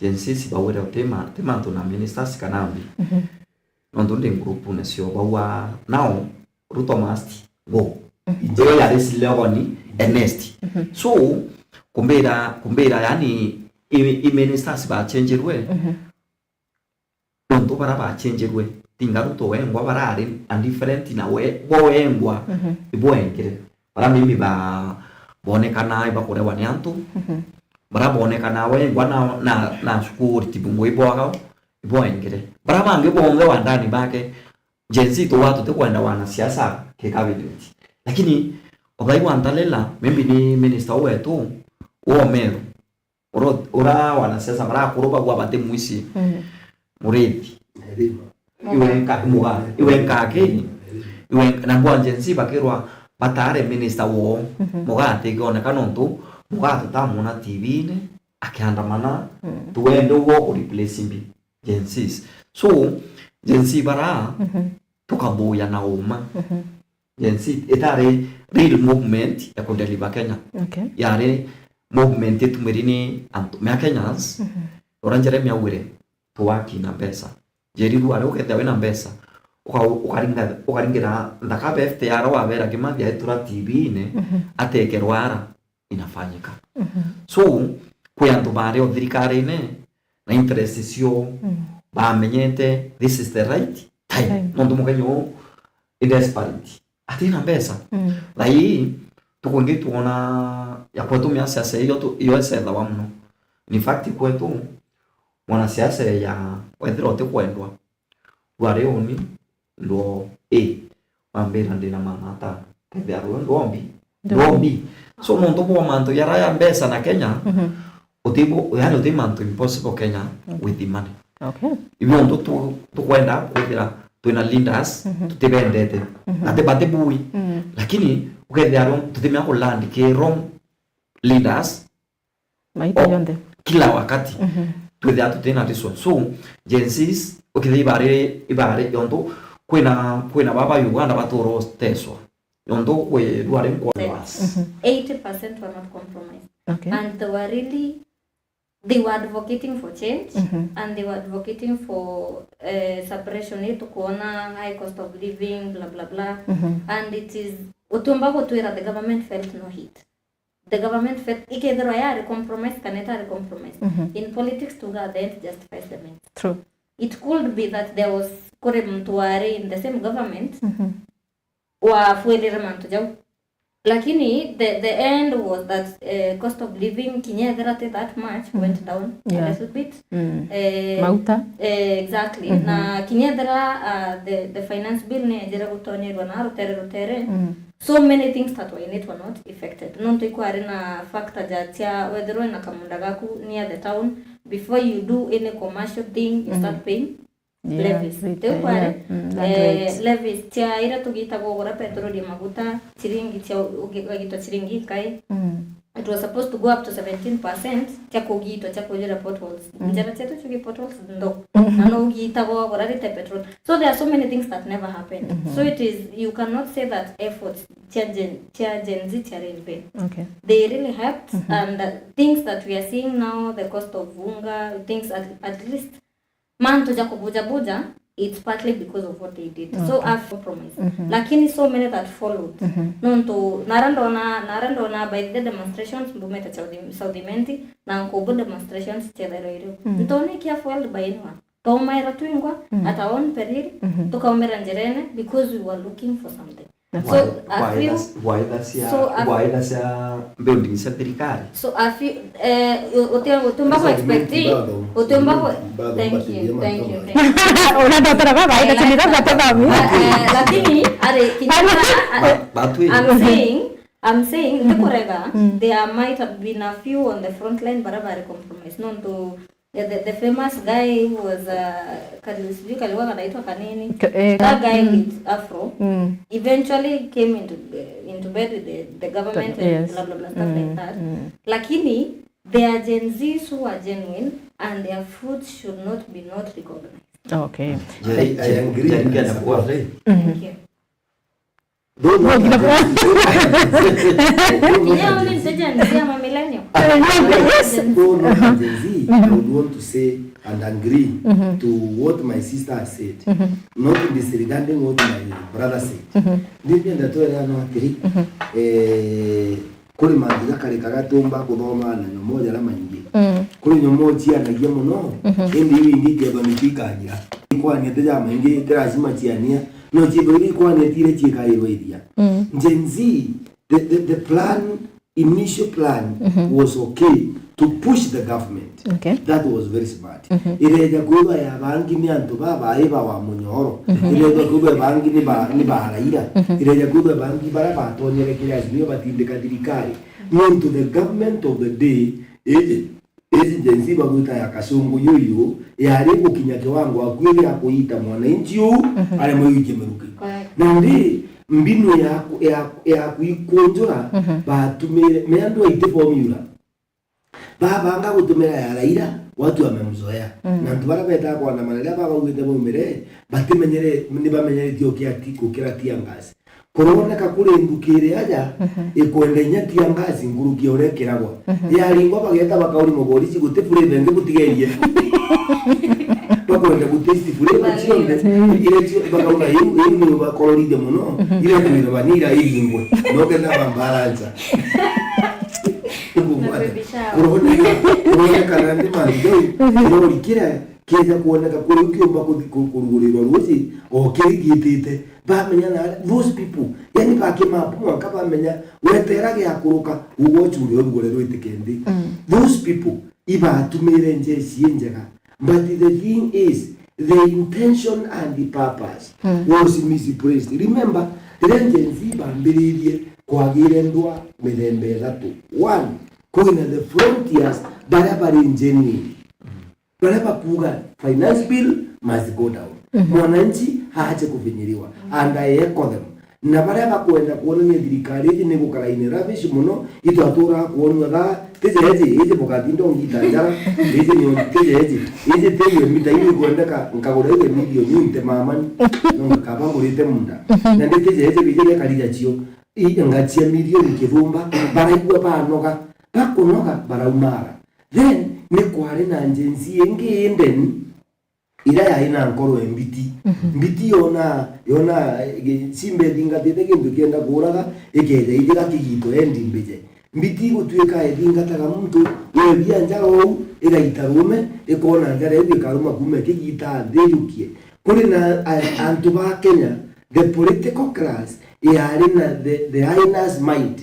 Gen Zs baugire uti ma, ti mantu na ministers kana mbi. Nontu ndi group-une cio bauga, now, Ruto must go. Ijo yari slogan ernest. So, kumbira, kumbira, yani, i, i ministers bachenjirwe. Nontu bara bachenjirwe, tinga Ruto wengwa barari a different na we, bo wengwa, ibo wengire. Bara mimi ba, bonekana ibakurewa ni antu. Bara bonekana wengwa na, na, na cukuri tibungwa ibwaga, ibo wengire. Bara bangi bonthe wandani bake, Gen Z tuwa tutikwenda wanasiasa ki cabinet. Lakini, othai wa ntalela, maybe ni minister wetu, wa Meru. Ura, ura wanasiasa bara akuru bagwa bati mwisi. Murithi. Iwe nka, muga, iwe nkaki. Iwe nka, na mbwa Gen Z bakirwa batare minister wo. Muga atikioneka nontu, muga tutamwona T V-ini, akiandamana, tuwende ugo ku replace mbi. Gen Zs. So, Gen Z bara, tukathuya na uma. Gen Z itari real movement ya kudeliver Kenya. Okay. Yari movement itumiri ni antu, mea Kenyans, ura Jeremy augire, tuwaki na mbeca. Njeri rua riu ukethia wina mbeca, uka, ukaringa, ukaringira nthaka ba F T R wabera Kimathi aitura T V-ini, atekerwa ara inafanyika. So, kwi antu bari o thirikarine na interest cio, bamenyete this is the right time. Time. Nontu mukenya uu i desperate. Atina mbeca. Thaa ii, tuku ingi twona ya kwetu mia siasa iyo tu, iyo icethawa muno. In fact, kwetu, mwanasiasa ya wethira utikwendwa, rwari uni, ndwo, i, wambira ndina mama atano. Kethia rwe ndwombi. Ndwombi. So, nontu bwa mantu jara ya mbeca na Kenya, utibu, yani uti mantu impossible Kenya with money. Okay. Ibi nontu tu, tukwenda kwithira twina leaders, tutibendete. Ati bati bui. Lakini, ukethia rwo, tutimea ku land ki wrong leaders, maita jonthe, kila wakati. Twithia tutina resource. So, Gen Zs, ukithia ibari, ibari, yontu kwina, kwina baba Uganda batura uteswa. Yontu kwi rwari nkwa worse. Eighty percent were not compromised. Okay. And they were really, they were advocating for change, and they were advocating for, eh, suppression, ii tukwona high cost of living, blah, blah, blah. And it is, utiumba gutwira the government felt no heat. The government felt, ikethirwa yari compromised kana itari compromised. In politics, tuga the end justifies the means. True. It could be that there was, kuri muntu wari in the same government, wafuirire mantu jau. Lakini the, the end was that, eh, cost of living, kinya ethira ti that much, went down a little bit. Eh, mauta. Eh, exactly. Na kinya ethira, ah, the, the finance bill ni ejire gutonyerwa na rutere rutere, so many things that were in it were not affected. Nontu ikwari na factor ja cia wethirwe na kamunda gaku near the town, before you do any commercial thing, you start paying levies. Tiu kwari? Eh, levies cia iria tugitaga ugura petroli, maguta, ciringi cia, ugi-, ugagitwa ciringi nkai. it was supposed to go up to seventeen percent cia kugitwa, cia kujira potholes. Mm. Njira cietu ciugi potholes ndo. Mm-hmm. Na no ugitagwa, urarite petrol. So there are so many things that never happened. Mm-hmm. So it is, you cannot say that efforts cia Gen, cia Gen Z ciari in vain. Okay. They really helped, mm-hmm, and, uh, things that we are seeing now, the cost of unga, things at, at least mantu ja kubujabuja, it's partly because of what they did. So, okay, I've compromised. Mm-hmm. Lakini so many that followed. Mm-hmm. Nontu, nara ndona, nara ndona by the demonstrations, mbumite South, South Imenti, na nkubu demonstrations ciethairwa irio. Mm. Ntoni kia fueled by anyone. Twaumaira twingwa, mm, at our own peril, mm-hmm, tukaumira njirene because we were looking for something. So, a few, waitha cia, so a, waitha cia building cia thirikari. So a few, eh, u-, uti-, utiumba ku expect, utiumba ku, thank you, thank you, thank you. Unadotera baba, ita, eh, chini, like, baba, baba, eh, lakini, are, kinyana, ba-, batu, I'm saying, I'm saying, mm-hmm, ndikurega, mm, there might have been a few on the front line, bara bari compromise. Nontu the, the, the famous guy who was, uh, kali-, sijui kalikuwa kanaitwa kanini. Ka-, eh, that guy, mm, with afro, mm, eventually came into, into bed with the, the government and, yes, blah, blah, blah, stuff like, mm, that. Mm. Lakini, there are Gen Zs who are genuine and their fruits should not be not recognized. Okay. Jari, I, I agree. Jari, jari, mm. Thank you. Though not, yeah, only Gen Z, I'm a millennial. Yes. Though not a Gen Z, I would want to say and agree, mm-hmm, to what my sister has said, mm-hmm, not disregarding what my brother said. Mm-hmm. Ndienda twere ano atiri, mm-hmm, eh, kuri mantu jakarikaga tumba kuthoma na nyomo jaria maingi. Mm. Kuri nyomo cianagia muno, mm-hmm, indi iu ingi ikethwa ni ciikagira. Ikwania ti ja maingi, ti lazima ciania. No ciithirwa iria ikwanetire ciikairwa iria. Mm. Gen Z, the, the, the plan, initial plan, mm-hmm, was okay to push the government. Okay. That was very smart. Mm-hmm. Ireja kwithwa ya bangi ni antu babae ba wa munyoro. Mm-hmm. Ireja kwithwa bangi ni ba, ni ba Raila. Mm-hmm. Ireja kwithwa bangi bara batonyere kiri Azimio batindika thirikari. Nontu the government of the day, iji Iji Gen Z bagwita ya kacungu yuyu yari gukinya kiwango akui gia kuita mwananchi uu, mhm, aremwe gwikia miruki. Correct. Nandi mbinu ya ku-, ya, ya kwikunjura, mhm, batumire, me andu aite formula. Babanga gutumira ya Raila, watu wamemzoea. Mm. Na antu baria betaga kuandamana riria babaugite baumire, batimenyere, nibamenyeretie ukia ti-, gukira tear gas. Kuroneka kuri nduki iria aja, mhm, ikwenda inya tear gas nkuruki ya uria ikiragwa. Mhm. Yaringwa bageta bakaurima borisi, guti flavour ingi butigerie. Bakwenda gutaste flavour cionthe, mm, iria cio-, bakaura iu, iu niyo bakororithia muno, mhm, iria kwira vanilla iringwe. No kenda bambaransa. Kuroneka, kuroneka nandi mantu jau, mhm, kirori kiria kieja kuoneka kuri ukiumba kuthi-, ku-, kurugurirwa ruuji, o kirigitite. Bamenya na those people, yani, bakimapu mwanka bamenya, wetera giakuruka, uga ucure urugure rwitike nthi. Mm. Those people, ibatumire njeci injega. But the thing is, the intention and the purpose, mm, was misplaced. Remember, riria Gen Z bambiririe, kwagire ndwa mithemba ithatu. One, kwina the frontiers, baria bari genuine. Baria bakuuga finance bill must go down. Mhm. Mwananchi aache kufinyiriwa. And I echo them. Na baria bakwenda kwonania thirikari iji ni gukara in rubbish muno, itwaturaga kwonua thaa, tije iji, iji bugatinda ungita njara, iji ni on-, tije iji, iji tije mita iu ikwendeka, nkagura iwe milioni iu nte mamani, no ngakaba ngurite munda. Mhm. Na ndi tije iji bije bekarija cio, i, ngachia milioni kithumba, baraigua banoga, bakunoga, baraumara. Then, ni kwari na Gen Z ingi indeni, iria yari na nkoro ya mbiti. Mhm. Mbiti yona, yona, eh, gi-, simba ithingatite kintu kienda kuuraga, ikeja ithira kigito endi mbije. Mbiti igutuika ithingataga muntu, webia njara uu, igaita rume, ikona njara iu ikaruma kuuma ikigita nthi ijukie. Kuri na, a-, antu ba Kenya, the political class yari na the, the hyena's mind.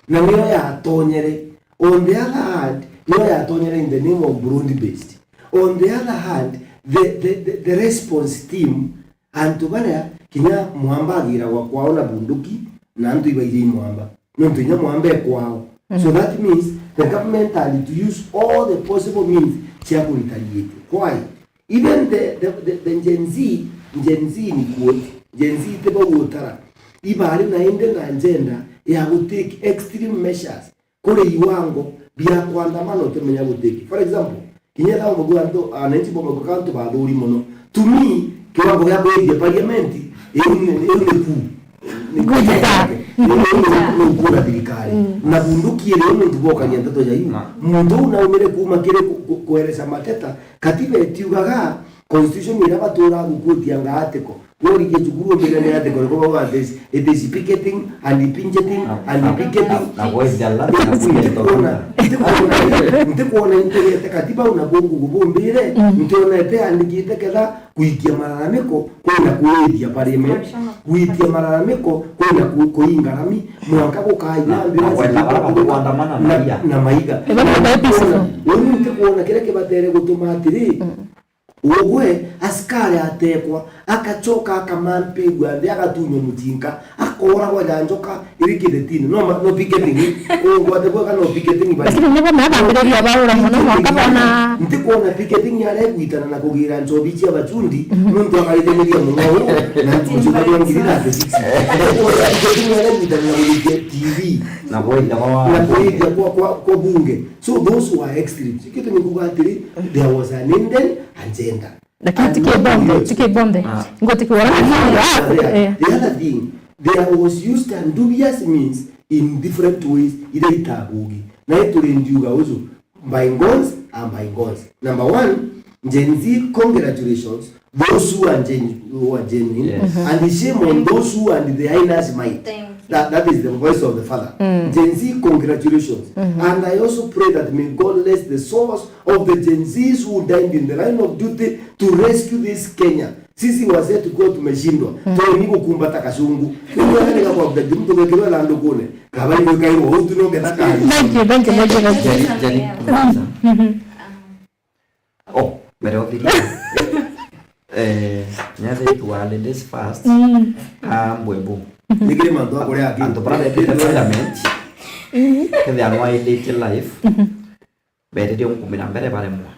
Na niyo yatonyere. On the other hand, niyo yatonyere in the name of broad based. On the other hand, the, the, the, the response team, antu baria kinya mwamba agiragwa kwao na bunduki, na antu ibaiji mwamba. Nontu inya mwamba e kwao. So, mhm, that means the government had to use all the possible means cia ku retaliate. Why? Even the, the, the, the Gen Z, Gen Z ni quote, Gen Z ti bau utara. Ibari na indi na agenda ya gu take extreme measures kuri iwango bia kuandamana utimenya gutiki. For example, kinya thaa umwe antu, ananchi bo baguka antu bathuri muno. To me, kiwango gia kwithia parliament, iu ni, iu ni ku. Ni Good. Ni, ni, ni, ni kura thirikari. Mm. Na bunduki iri muntu bokagia nteto ya iu. Na. Muntu uu naumire kuuma kiri ku-, ku-, kuereca mateta, katiba itiugaga constitution iria baturaa gukutia ngaatiko. Worigia cukuru umbire ni ati kuri kuba wa this, it is picketing and picketing and picketing. Na, na, na, na kwithia la, na kwithia Ntikuona, ntikuona, ntikuona integete katiba una bungu gubumbire, mm, ntionete andikite ketha kuikia malalamiko kwina kuithia parliament, kuikia malalamiko kwina ku-, kuinga rami, mwanka gukaina na, na ambulance kwenda bara batu kuandamana na, na maiga. Eba ni peaceful. Uni ntikuona kiria kibatere gutuma atiri, mm. Ugwe, askari atekwa, akacoka akamampigua nthi, agatunywa mucinka, akoragwa ja njoka iri kithitini. No ma-, no picketing, ugwate bwega no picketing bari. Lakini nibo mabambiriria baura muno mwanka bona. Ntikwona picketing aregwitana na kugira nchobi cia bachundi, mhm, nuntu akaithaniria muno uu, na nchundi barwa ngiri thirty-six. Ntikwona picketing aregwitana na kugitia T V. Na kwithia kwa, na kwithia kwa, kwa, kwa bunge. So those were extremes. Kitu ni kuga atiri, there was an hidden agenda. Lakini ti kibonde, ti kibonde. Ah. Ngoti kiwara na mundu aku, eh. The other thing, there was used and dubious means in different ways, iria itabugi. Na ituri ndiuga uju, bygones are bygones. Number one, Gen Z, congratulations, those who are gen-, who are genuine, yes, mhm, and shame on those who are the heinous might. Thank you. That, that is the voice of the father. Mm. Gen Z, congratulations. Mhm. And I also pray that may God bless the souls of the Gen Zs who died in the line of duty to rescue this Kenya. Sisi wazee tukiwa tumeshindwa, mm, tueni gukumbata kashungu. Ndio nani kwa kutaji mtu kwa kilo na ndukune. Kabali kwa kairo, utu no kenda kani. Thank you, thank you, thank you, thank you. Jari, jari, kumaliza. Mhm. Oh, mbere uthiria. Eh, nyathi tu wa ladies first. Mm. Ambwe bu. Nikiri mantu akore aki. Antu bara betite parliament. Mhm. Kethia no ailite life. Mhm. Berire unkumira mbere baremwa.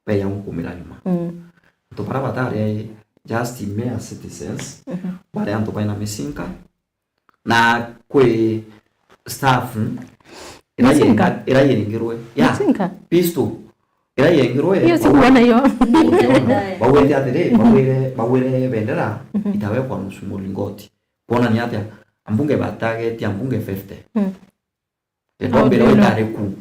Beya unkumira nyuma. Mm. Antu bara batari just mere citizens. Mhm. Bari antu baina micinka. Na kwi staff ira yenga-, ira yengirwe. Ya. Micinka? Pistol. Ira yengirwe. Hiyo sikuona hiyo. Bawete atiri, mhm, bawire, bawire bendera, mhm, itawekwa nusu mulingoti. Kuonania atia? Ambunge batagetie ambunge fifty. Mm. Ndio mbere itari ku.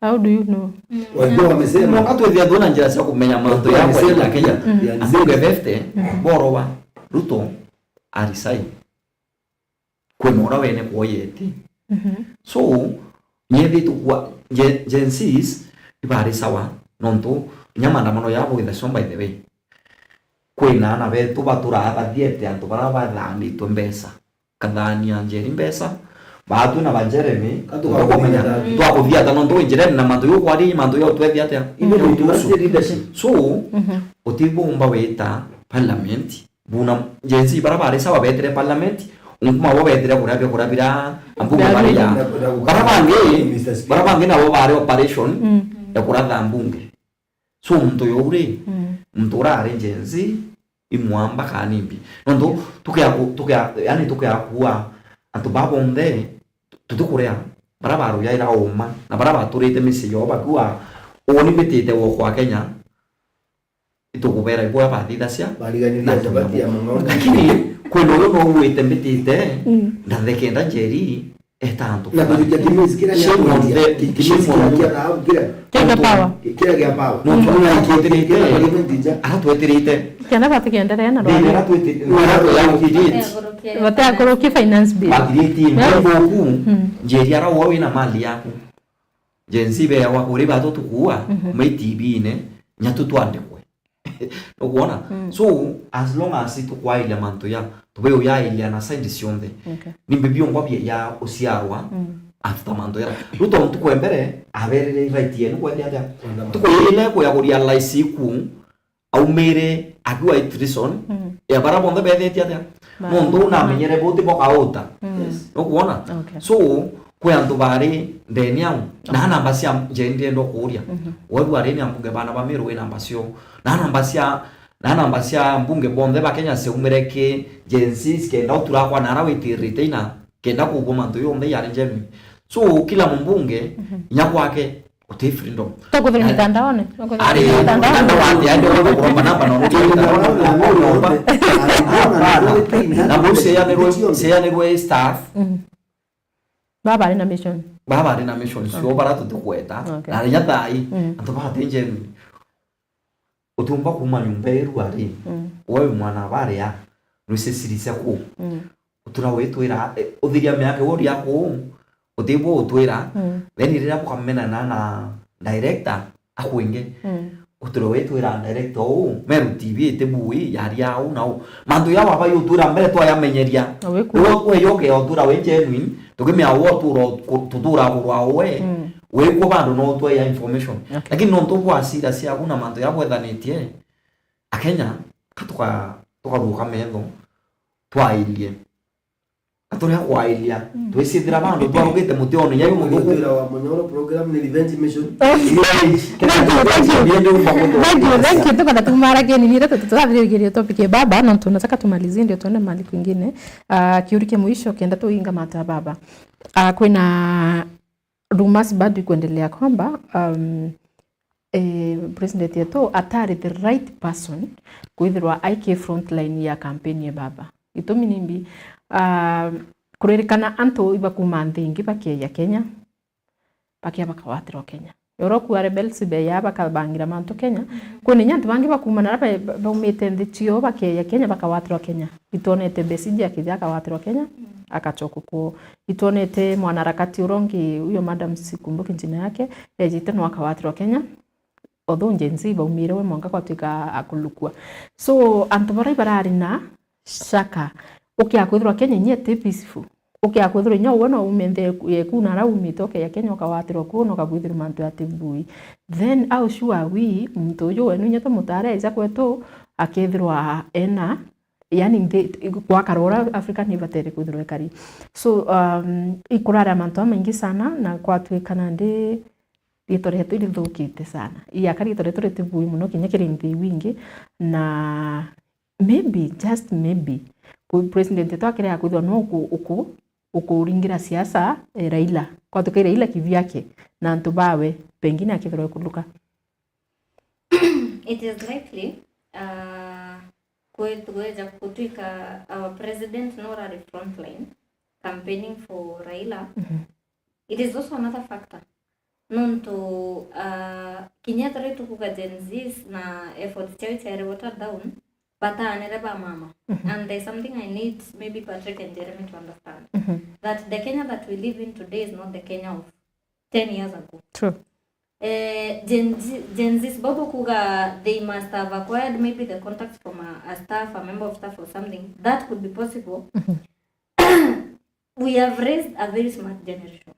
How do you know? Walikuwa wamesema. Mwanka twithia twina njira cia kumenya mantu ya kwenda Kenya. Mm. Ambunge fifty, mhm, boro wa Ruto, a resign. Kwina ura wene kwoyete. Mhm. So, nyethitwe kwa Gen-, Gen Zs ibari sawa, nontu kinya maandamano yabo ithacio, by the way. Kwina ana betu baturaa bathiete antu bara bathanitwe mbeca. Kathania Njeri mbeca, baatwi na ba Jeremy, tukamenya, twakuthiata nontu wi njirene na mantu yo kwari mantu yo twethia atia. Even with leadership. So, mhm, utibumba wita parliament, Buna Gen Z bara bari sawa betire parliament, unkuma bo betire kuria bia kuria bira ambunge bari ya. Bara bangi, bara bangi nabo bari operation, mm, ya kuratha ambunge. So muntu uyu ri, mm, muntu urari Gen Z, imwamba kana nimbi. Nontu tukia ku-, tukia, yani tukia kuua antu ba bonthe tutikuria, bara baruyaira uma, na bara baturite micii yao bakua, uuni mbitite wo kwa Kenya, itukubera ibo abathithacia. Bariganiria na chabati ya mang'au. Lakini kwina uyu no ugwite mbitite, mm, ndathekenda Njeri, eta antu. Na kujukia kimisi kira gia, shame on them, ki-, kimisi shame on kira them, gia dhahabu kira. Kira gia power. Kira gia power. No, mm, tuna ikitire, kira gia power. Ara twetirite. Kenda batigenderea na rwari. Ara tweti-, ara tweti-, bateakurukia finance bill. Bagiriti, yes, mboku, mm, Njeri ara uwe wina mali yaku. Gen Z beagwa kuri batu tukuua, mhm, mai T V-ine, nya tu twandikwe. Nukwona? Mm. So, as long as tukwailia mantu ya, tube uyailia na side cionthe. Okay. Nimbi biongwa bia ya uciarwa, mm, after mantu ya. Ruto ntuku ya mbere, aberire right yenu kwende atia? Kwenda ntuku ile kuya kurealize ku, aumire akiwa i treason, mm, ya bara bonthe bethetie atia? Ba-, nontu unamenyere buti bokauta. Mm. Yes. Nukwona? Okay. So, kwi antu bari ndeni au. Na, okay, namba cia Njeri ndienda kuuria. Mhm. Webu ari ni ambunge bana ba Meru wi namba cio. Na namba cia, na namba cia mbunge bonthe ba Kenya ciaumire ki Gen Z kenda utura kwa nara witirite ina kenda kuugua mantu yonthe yari genuine. So kila mbunge inya kwake uti freedom. Tokuthira mitandaone. Ari mtandao ati aende kwa kuromba namba na uti mtandao. Na musi ya nirwe ya nirwe staff. Baba ari na mission. Baba ari na mission sio bara tutukweta. Na rinya thai antu bate njeni. Utiumba kuuma nyomba iru ari. Wewe mwana baria. Nwisisirisia ku. Utura witwira uthiria miaka wori yaku. Utibwo utwira. Then riria bukamenana na director akwinge. Utura witwira director uu Meru T V iti bui yari au na u. Mantu ya waba yutwira mbere twayamenyeria. Wewe uyoke utura wi genuine. Tukimea wo tutura kurwa we. Wikwo bado no utwe ya information. Lakini nontu bwa sira ciaku na mantu ya bwethanitie. Akenya katuka tukaruka metho. Twairie. Aturia kwairia. Twicithira bandu twarugite mutione yai muthuku. Twira wa Munyoro program ni revenge mission. Thank you, thank you. Thank you, thank you. Tukona tumara keni ni rata turathirigiria topic ya baba na tunataka tumalizie ndio tuende mahali kwingine. Ah, kiuri kia mwisho kenda tuinga mata baba. Ah, kwina rumors bado ikuendelea kwamba um, eh, president yetu atari the right person kwithirwa aiki frontline ya campaign ya baba. Gitumi nimbi? Uh, kuririkana antu iba kuma nthi ingi bakeya Kenya, bakia bakawatirwa Kenya. Yoro kuwa rebels beya bakabangira mantu Kenya. Kwina inya antu bangi bakumana na ba- ba- baumite nthi cio bakeya Kenya bakawatirwa Kenya. Itwonete Besigye akithia akawatirwa Kenya, akachoka kuo. Itwonete mwanaharakati uria ungi, huyo madam sikumbuki jina yake, ejite no akawatirwa Kenya. Although Gen Z baumire we mwanka kwatuika akulukua. So antu baria barari na shaka, ukia kwithirwa Kenya inya iti peaceful. Ukia kwithirwa inya uwe no ume nthi yeku- yeku na ara umite ukeya Kenya ukawatirwa kuo na ukabwithirwa mantu ati bui. Then how sure are we muntu uyu wenu inya tumutare aija kwetu akethirwa ena, yani nthi gwakara ura Africa ni batere kwithirwa ikari. So um, ikurara mantu amaingi sana na kwatuika nandi riitwa rietu rithukite sana. Iaka riitwa rietu riti bui muno kinya kiri nthi wingi na maybe, just maybe, ku- president wetu akirea kwithirwa no uku- uku- ukuringira siasa, eh, Raila. Kwatuka Raila kivyake na antu bawe, pengine akithirwa ikuluka. It is likely uh, kwe- kweja kutwika our president no urari frontline campaigning for Raila. It is also another factor. Nontu uh, kinya turi tukuga Gen Zs na efforts ciao ciari watered down, bataanire ba mama. And there's something I need maybe Patrick and Jeremy to understand, that the Kenya that we live in today is not the Kenya of ten years ago. True. Eh, Gen, Z, Gen Zs bobo kuga they must have acquired maybe the contacts from a, a staff, a member of staff or something. That could be possible. We have raised a very smart generation.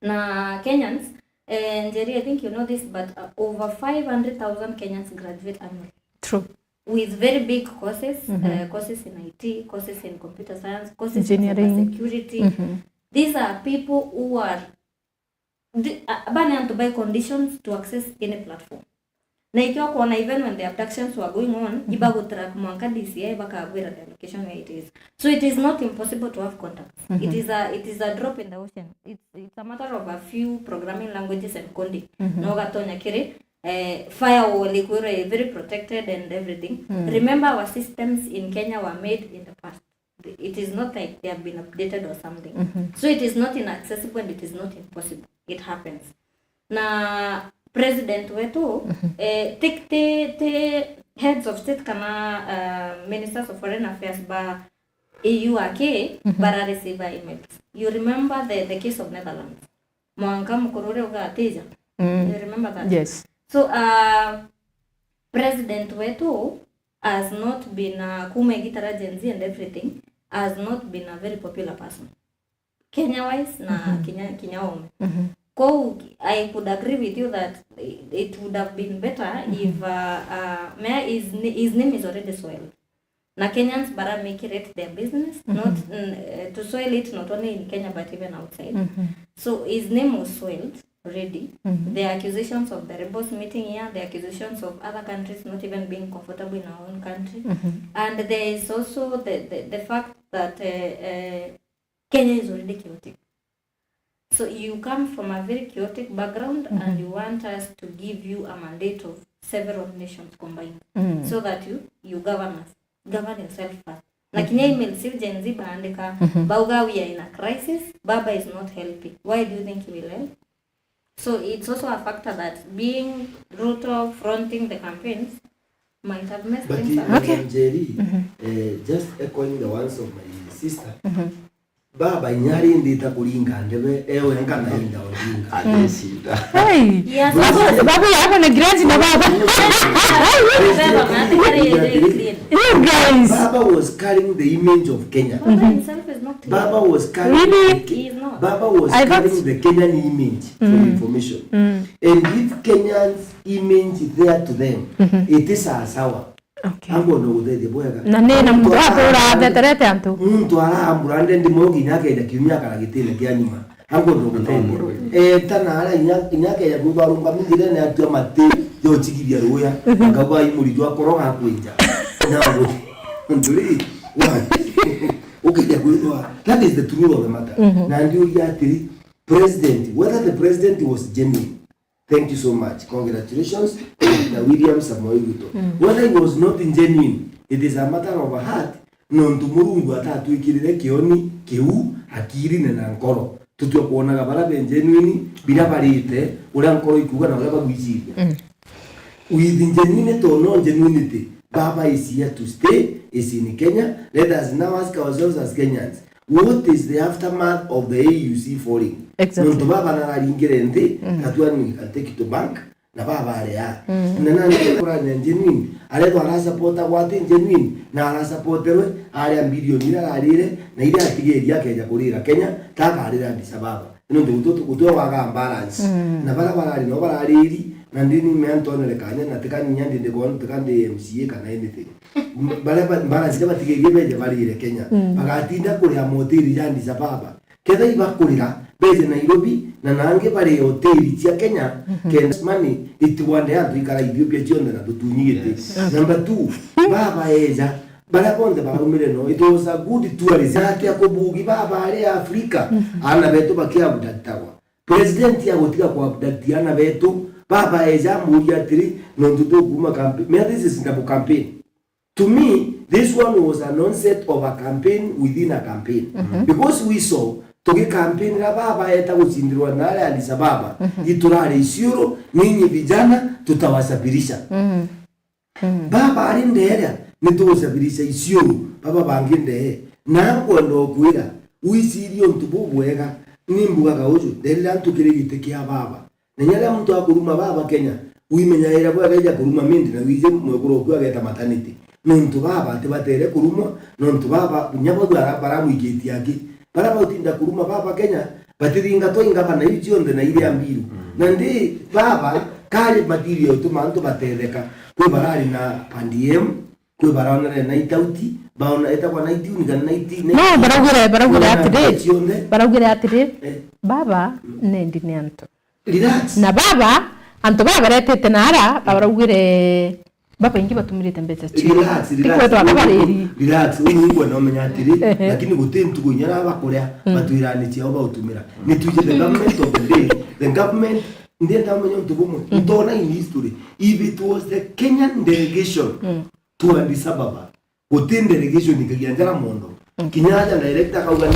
Na Kenyans, eh, Njeri, I think you know this, but uh, over five hundred thousand Kenyans graduate annually. True. With very big courses, uh, courses in I T, courses in computer science, courses in cyber Engineering. Security. These are people who are the, uh, bana antu by conditions to access any platform. Na ikio kuona even when the abductions were going on, iba go track mwanka D C I bakagwira the location where it is. So it is not impossible to have contacts. It is a it is a drop in the ocean. It's it's a matter of a few programming languages and coding. Na ugatonya kiri eh, firewall ikwirwa very protected and everything. Remember our systems in Kenya were made in the past. It is not like they have been updated or something. So it is not inaccessible and it is not impossible. It happens. Na president wetu eh, ti ti ti heads of state kana uh, ministers of foreign affairs ba A U ake bara receive emails. You remember the the case of Netherlands? Mwanka mukuru uria ugatija. You remember that? Yes. So uh, president wetu has not been uh, kuma igitara Gen Z and everything, has not been a very popular person Kenya wise na kinya kinya ome. Kou I could agree with you that it would have been better if uh, uh, Mea, his, his name is already soiled. Na Kenyans bara make it their business not mm, uh, to soil it not only in Kenya but even outside. So his name was soiled already. The accusations of the rebels meeting here, the accusations of other countries not even being comfortable in our own country. And there is also the, the, the fact that uh, uh, Kenya is already chaotic. So you come from a very chaotic background, mhm, and you want us to give you a mandate of several nations combined, mm, so that you, you govern us, govern yourself first. Na kinya email ciu Gen Z baandika, mhm, bauga, "We are in a crisis, Baba is not helping." Why do you think he will help? So it's also a factor that being Ruto fronting the campaigns might have messed, but things up. But okay. Madam Njeri, mhm, eh, just echoing the words of my sister, mhm, baba inya arindita kuringa ndebe, ewe nka nainda ondinga. Atishinda. Hey! Yes. Baba, baba yako na grudge na baba. You guys. Baba was carrying the image of Kenya. Baba himself is not clean. Baba was carrying, really? The Ke-, he is not. Baba was, I thought, carrying the Kenyan image, for, mm, information. Mm. And if Kenyans' image is there to them, mhm, it is a sour. Okay. Ankwenda gutethia bwega. Na ni na muntu muntu ara-, atura atheterete antu. Muntu arambura ndendi moyo kinya akeja kiumia akara gitine kia nyuma. Ankwenda gutethia. Eta na ara inya, inya akeja kwigua arunga minjirene atua mati, yochigithia ruya. Akauga imuri jwa koroga akwinja. Na muntu ri, wa-, ukeja kwigua. That is the truth of the matter. Mhm. Na ndiuria atiri, president, whether the president was genuine, thank you so much. Congratulations, Doctor William Samoei Ruto. Mm. Whether he was not genuine, it is a matter of a heart, nontu Murungu atatwikirire kioni kiu, akirine na nkoro. Tutua kwonaga bara be genuine, bira barite, uria nkoro ikuuga na uria bagwiciria. Mm. With genuinity or no genuinity, Baba is here to stay, is in Kenya. Let us now ask ourselves as Kenyans, what is the aftermath of the A U C falling? Exactly. Nontu baba nararingire nthi, mm, that one we can take it to bank, na baba ari aa. Mm. Na nani kurania genuine? Arethwa arasupporta gwati genuine, na arasupporterwe aria bilioni iria ararire, na iria atigeria akeja kurira Kenya, ta akarira Addis Ababa. Nontu gutu-, gutu waga balance. Mm. Na bara barari no barariri, na ndini me antonere kanya, na tikani nya ndindi kono, tikandi M C A kana anything. M-, baria ba-, balance iria batigerie beje barire Kenya. Mm. Bagatinda kuria moteri ja Addis Ababa. Ketha ibakurira, beje Nairobi, na nangi bari hoteri cia Kenya, mhm, kenda money itiwande antu ikara Ethiopia cionthe na tutunyi giti. Yes. Number two, baba eja, baria bonthe baraumire no, it was a good tourism. Atia kubugi baba ari Afrika, mhm, aana betu bakiabductagwa. President agutiga kuabduct aana betu, baba eja amuria atiri, nontu tukuma campaign. Mea, this is double campaign. To me, this one was an onset of a campaign within a campaign. Mhm. Because we saw, tugicampaignira baba eta gucindirwa na aria Addis Ababa, mhm, iturari Isiolo, ninyi vijana, tutawasafirisha. Mhm. Mm. Baba ari ndeeria, nitugucabirisha Isiolo, baba bangi ndee. Na nkwenda ukwira, wicirie untu bubwega, ni mbugaga uju, nderira antu kiri giti kia baba. Na inya riria muntu akuruma baba Kenya, wimenyaira bwega ija kuruma mindi na wije mwekuru oku ageta maternity. Nontu baba atibatere kurumwa, nontu baba, kinya bau bara-, baramwikitie aki. Bara bautinda kuruma baba Kenya, batithingatwa ingavana iu cionthe na iria mbiru. Mm. Na ndi baba, kari material ituma antu batetheka. Kwi barari na per diem, kwi baraonere night out, baona, etagwa night in kana night in. No, baraugire, baraugire atiri, cionthe, baraugire atiri, eh, baba, mm, nendi ni antu. Relax. Na baba, antu baba baretete na ara, mm, baraugire, babaingi batumirite mbeca cio. Relax, relax. Tikwetwa aka bariri. Relax, uu nigwenda umenya atiri, ehe, lakini guti ntuku inya raba kuria, mm, batwirani ciao bautumira. Ni tuje the government of the day, the government, ndienda umenya untu bumwe. Mm. Ndona in history, if it was the Kenyan delegation, mm, to Addis Ababa, guti delegation ikagia njara mondo. Mm. Kinya aja director akauga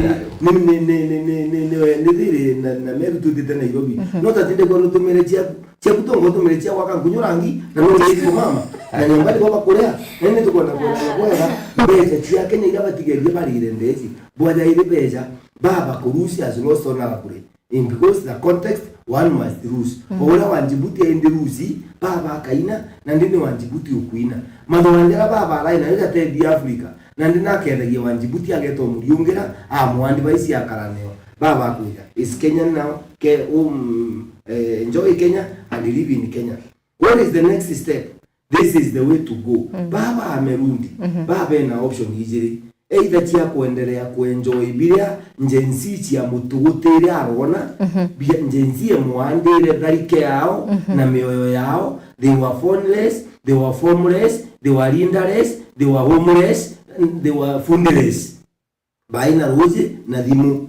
ni, ni, ni thiri na, na meru tutite Nairobi. Mhm. No tatinde kwa nutumire ciaku. Ciaku tongo utumire cia gwaka nkunyu rangi, na no uri mama. Na nyomba ni baba kuria. Na ni tukwenda kuona bwega. Mbeca cia Kenya iria batigerie barire ndeci. Bwaja iri mbeca. Baba kurucia as lost honorably. In, because the context, one must lose. Mm. O uria wa Djibouti aindi ruci, baba akaina, na ndini wa Djibouti ukuina. Mathoa njara baba arai nayo jatethia Africa, na ndini akethagia wa Djibouti ageta umuriungira, amu advice akaraneo. Baba akwira, is Kenyan now, ke, um, eh, enjoy Kenya and live in Kenya. What is the next step? This is the way to go. Mm. Baba amerundi. Mhm. Baba ena option ijiri. Either cia kuendelea kuenjoy biria Gen Z cia mutuguti iria arona, mhm, bia-, Gen Z emwandire tharike yao, mhm, na mioyo yao, they were phoneless, they were formless, they were leaderless, they were homeless, they were foodless. Baina ruuji na thimu.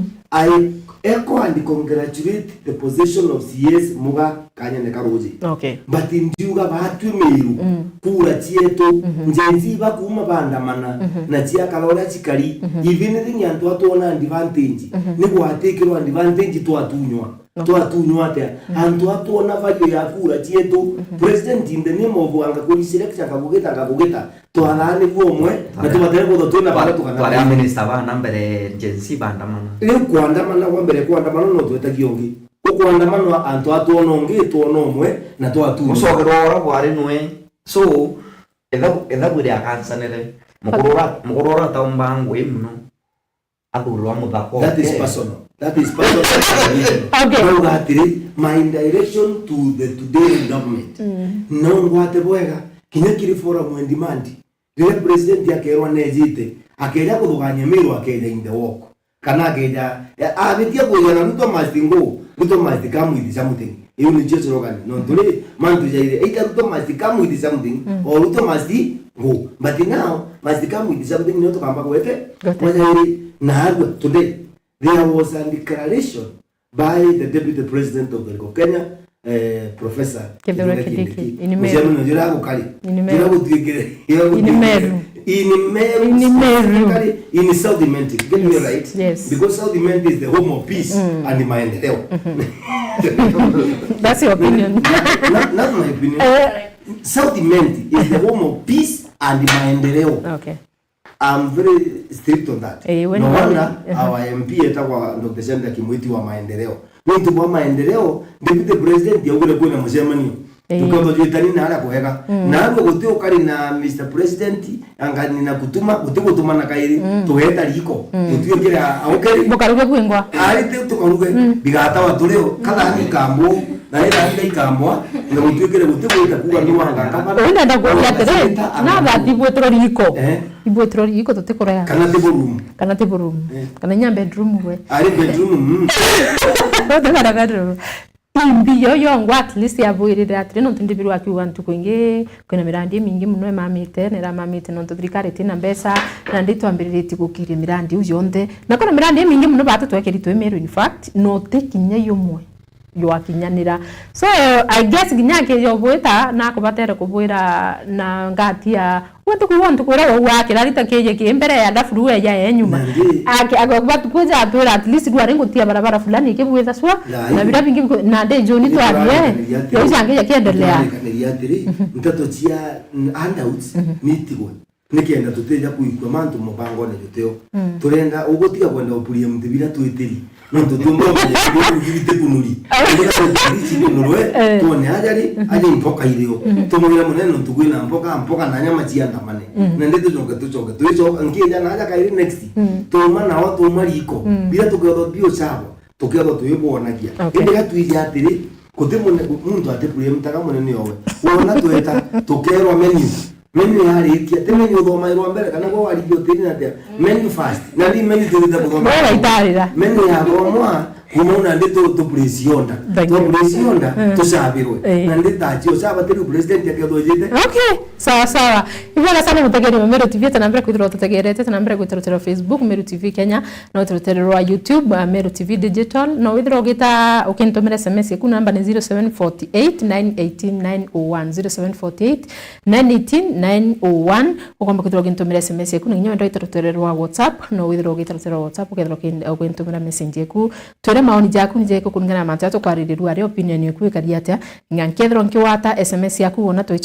I echo and congratulate the position of C S Muga Kanyene Karuji. Okay. But ndiuga batwi Miru, kura cietu, Gen Z bakuuma bandamana, na ciakara uria cikari, if anything antu atwona advantage, ni gwatikirwa advantage twatunywa. Twatunywa atia? Antu atwona value ya kura cietu. President in the name of anga kuri select anga kugita, anga kugita. Twathaanirue umwe, na tubatire kwithirwa twina bara tukana. Twari a minister bana mbere Gen Z bandamana. Riu kwandamana kwa mbere, kwandamana no twetagia ungi. Ukwandamana antu atwona ungi, twona umwe, na twatunywa. Gucokerwa ura bwari nwe. So, etha, etha bwire akansanire. Mukuru ura, mukuru ura taumba ngui muno. Athurwa muthaka. That is personal. That is personal. Okay. Ndauga atiri, my direction to the today government. No ngwate bwega, kinya kiri forum and demand. Riria president akerwa nejite, akeja kuthugania Miru akeja in the walk. Kana akeja, eh, abitia kuja na Ruto must go, Ruto must come with something. Iu nicio slogan. Nontu ri, mantu jairi, either Ruto must come with something, or Ruto must go. But now, must come with something, nio tukamba gwete. Gwete. Mwajairi, na arua, today, there was a declaration by the Deputy President of the Republic of Kenya, eh, Professor Kithure Kindiki. Ini Meru. Mucemanio juria gukari. Ini Meru. Juria gutuikire. Ini Meru. Ini Meru. Ini Meru. Specifically in South Imenti. Get me right? Yes. Because South Imenti is the home of peace and maendeleo. That's your opinion. Not, not my opinion. Eh. South Imenti is the home of peace and maendeleo. Okay. I'm very strict on that. Eh, we ni wonder, our M P etagwa Doctor Shandia Kimwiti wa maendeleo. Nontu bwa maendeleo, Deputy President augire kwina mucemanio. Eh. Tukamba jwitani na aria kwega. Na arua guti ukari na Mister President, anga ni na kutuma, guti gutuma na kairi, tugeta riko. Gutuikire aukeri. Bukaruge bwingwa. Ari te tukaruge, bigatawa turio, kathani kambo, na ira ira ikambwa, na gutuikire guti gwita kuga ni wanga kabana. Uyu ndenda kuria atiri, na thati bwitiro riko. Eh. Ibwitiro riko tutikurea. Kana ti room. Kana ti room. Eh. Kana inya bedroom we. Ari bedroom, mm. Tutikara bedroom. Imbi yo yongwa at least yabwirire atiri, nontu ndibirwa akiuga ntuku ingi kwina mirandi imingi muno imamite, na iramamite nontu thirikari itina mbeca, na ndi twambiriritie gukiria mirandi iu yonthe. Na kwina mirandi imingi muno batu twekeri twi Meru, in fact, no ti kinya yumwe jwakinyanira. So, I guess kinya akijobwita, nakubatere kubwira na ngati ya, we ntuku, we ntuku iria wauga akirarita kiji ki mbere ya ndaburu eja e nyuma. Nandi. Ake, ake, batu kwija atwira at least rwari ngutia barabara fulani ikibwitha swa, na bira bingi biku-, na ndi Juni twarie, yauja ngija kiendelea. Ndeto cia handouts ni itigwe. Nikenda tutija kuikua mantu mubangone juteo. Turenda ugutiga kwenda upuria mti bira twitiri. Nontu tumba kumenya kuti kunuri. Ndio kuti kunuri. Eh. Tuone aja ri, aja impoka irio. Tumwira munene nontu kwina mpoka, mpoka na nyama ciandamane. Na ndi tucoke, tucoke. Tuicoka nkija na aja kairi next. Tuma nao tuma riko. Bira tukethwa bio chabo. Tukethwa twibwonagia. Okay. Indi gatwiji atiri, kuti mune-, muntu atipuria mtaga munene owe. Wona tweta, tukerwa menu. Menu yarikia, ti menu uthomairwa mbere, kana gwe warigia utiri na atia? Menu first. Na ni menu turite kuthoma. Wewe itarira. Menu yathomwa, kuma una ndi tu, tu place order. Thank you. Tu place order, tucabirwe. Eh. Na ndi tachi, ucaba tiri president akethwa ujite. Okay, sawa sawa. Ibwega sana mutegeri wa Meru T V, tena mbere kwithirwa tutegerete, tena mbere gwita rutero Facebook, Meru T V Kenya, no rutero rwa YouTube, uh, Meru T V Digital. No withirwa ugita, ukintumira S M S yaku, namba ni zero seven forty eight, nine eighteen, nine oh one, zero seven forty eight, nine eighteen, nine oh one. Ukomba kwithirwa ukintumira S M S yaku, na kinya wenda wita rutero rwa WhatsApp, no withirwa ugita rutero rwa WhatsApp, ukethirwa ukin-, ukintumira message yaku. Twire maoni jaku ni jeku kuringana na mantu jaria tukwaririria, ari opinion yaku ikari atia? Nga nkethirwa nkiwata S M S yaku, wona twicho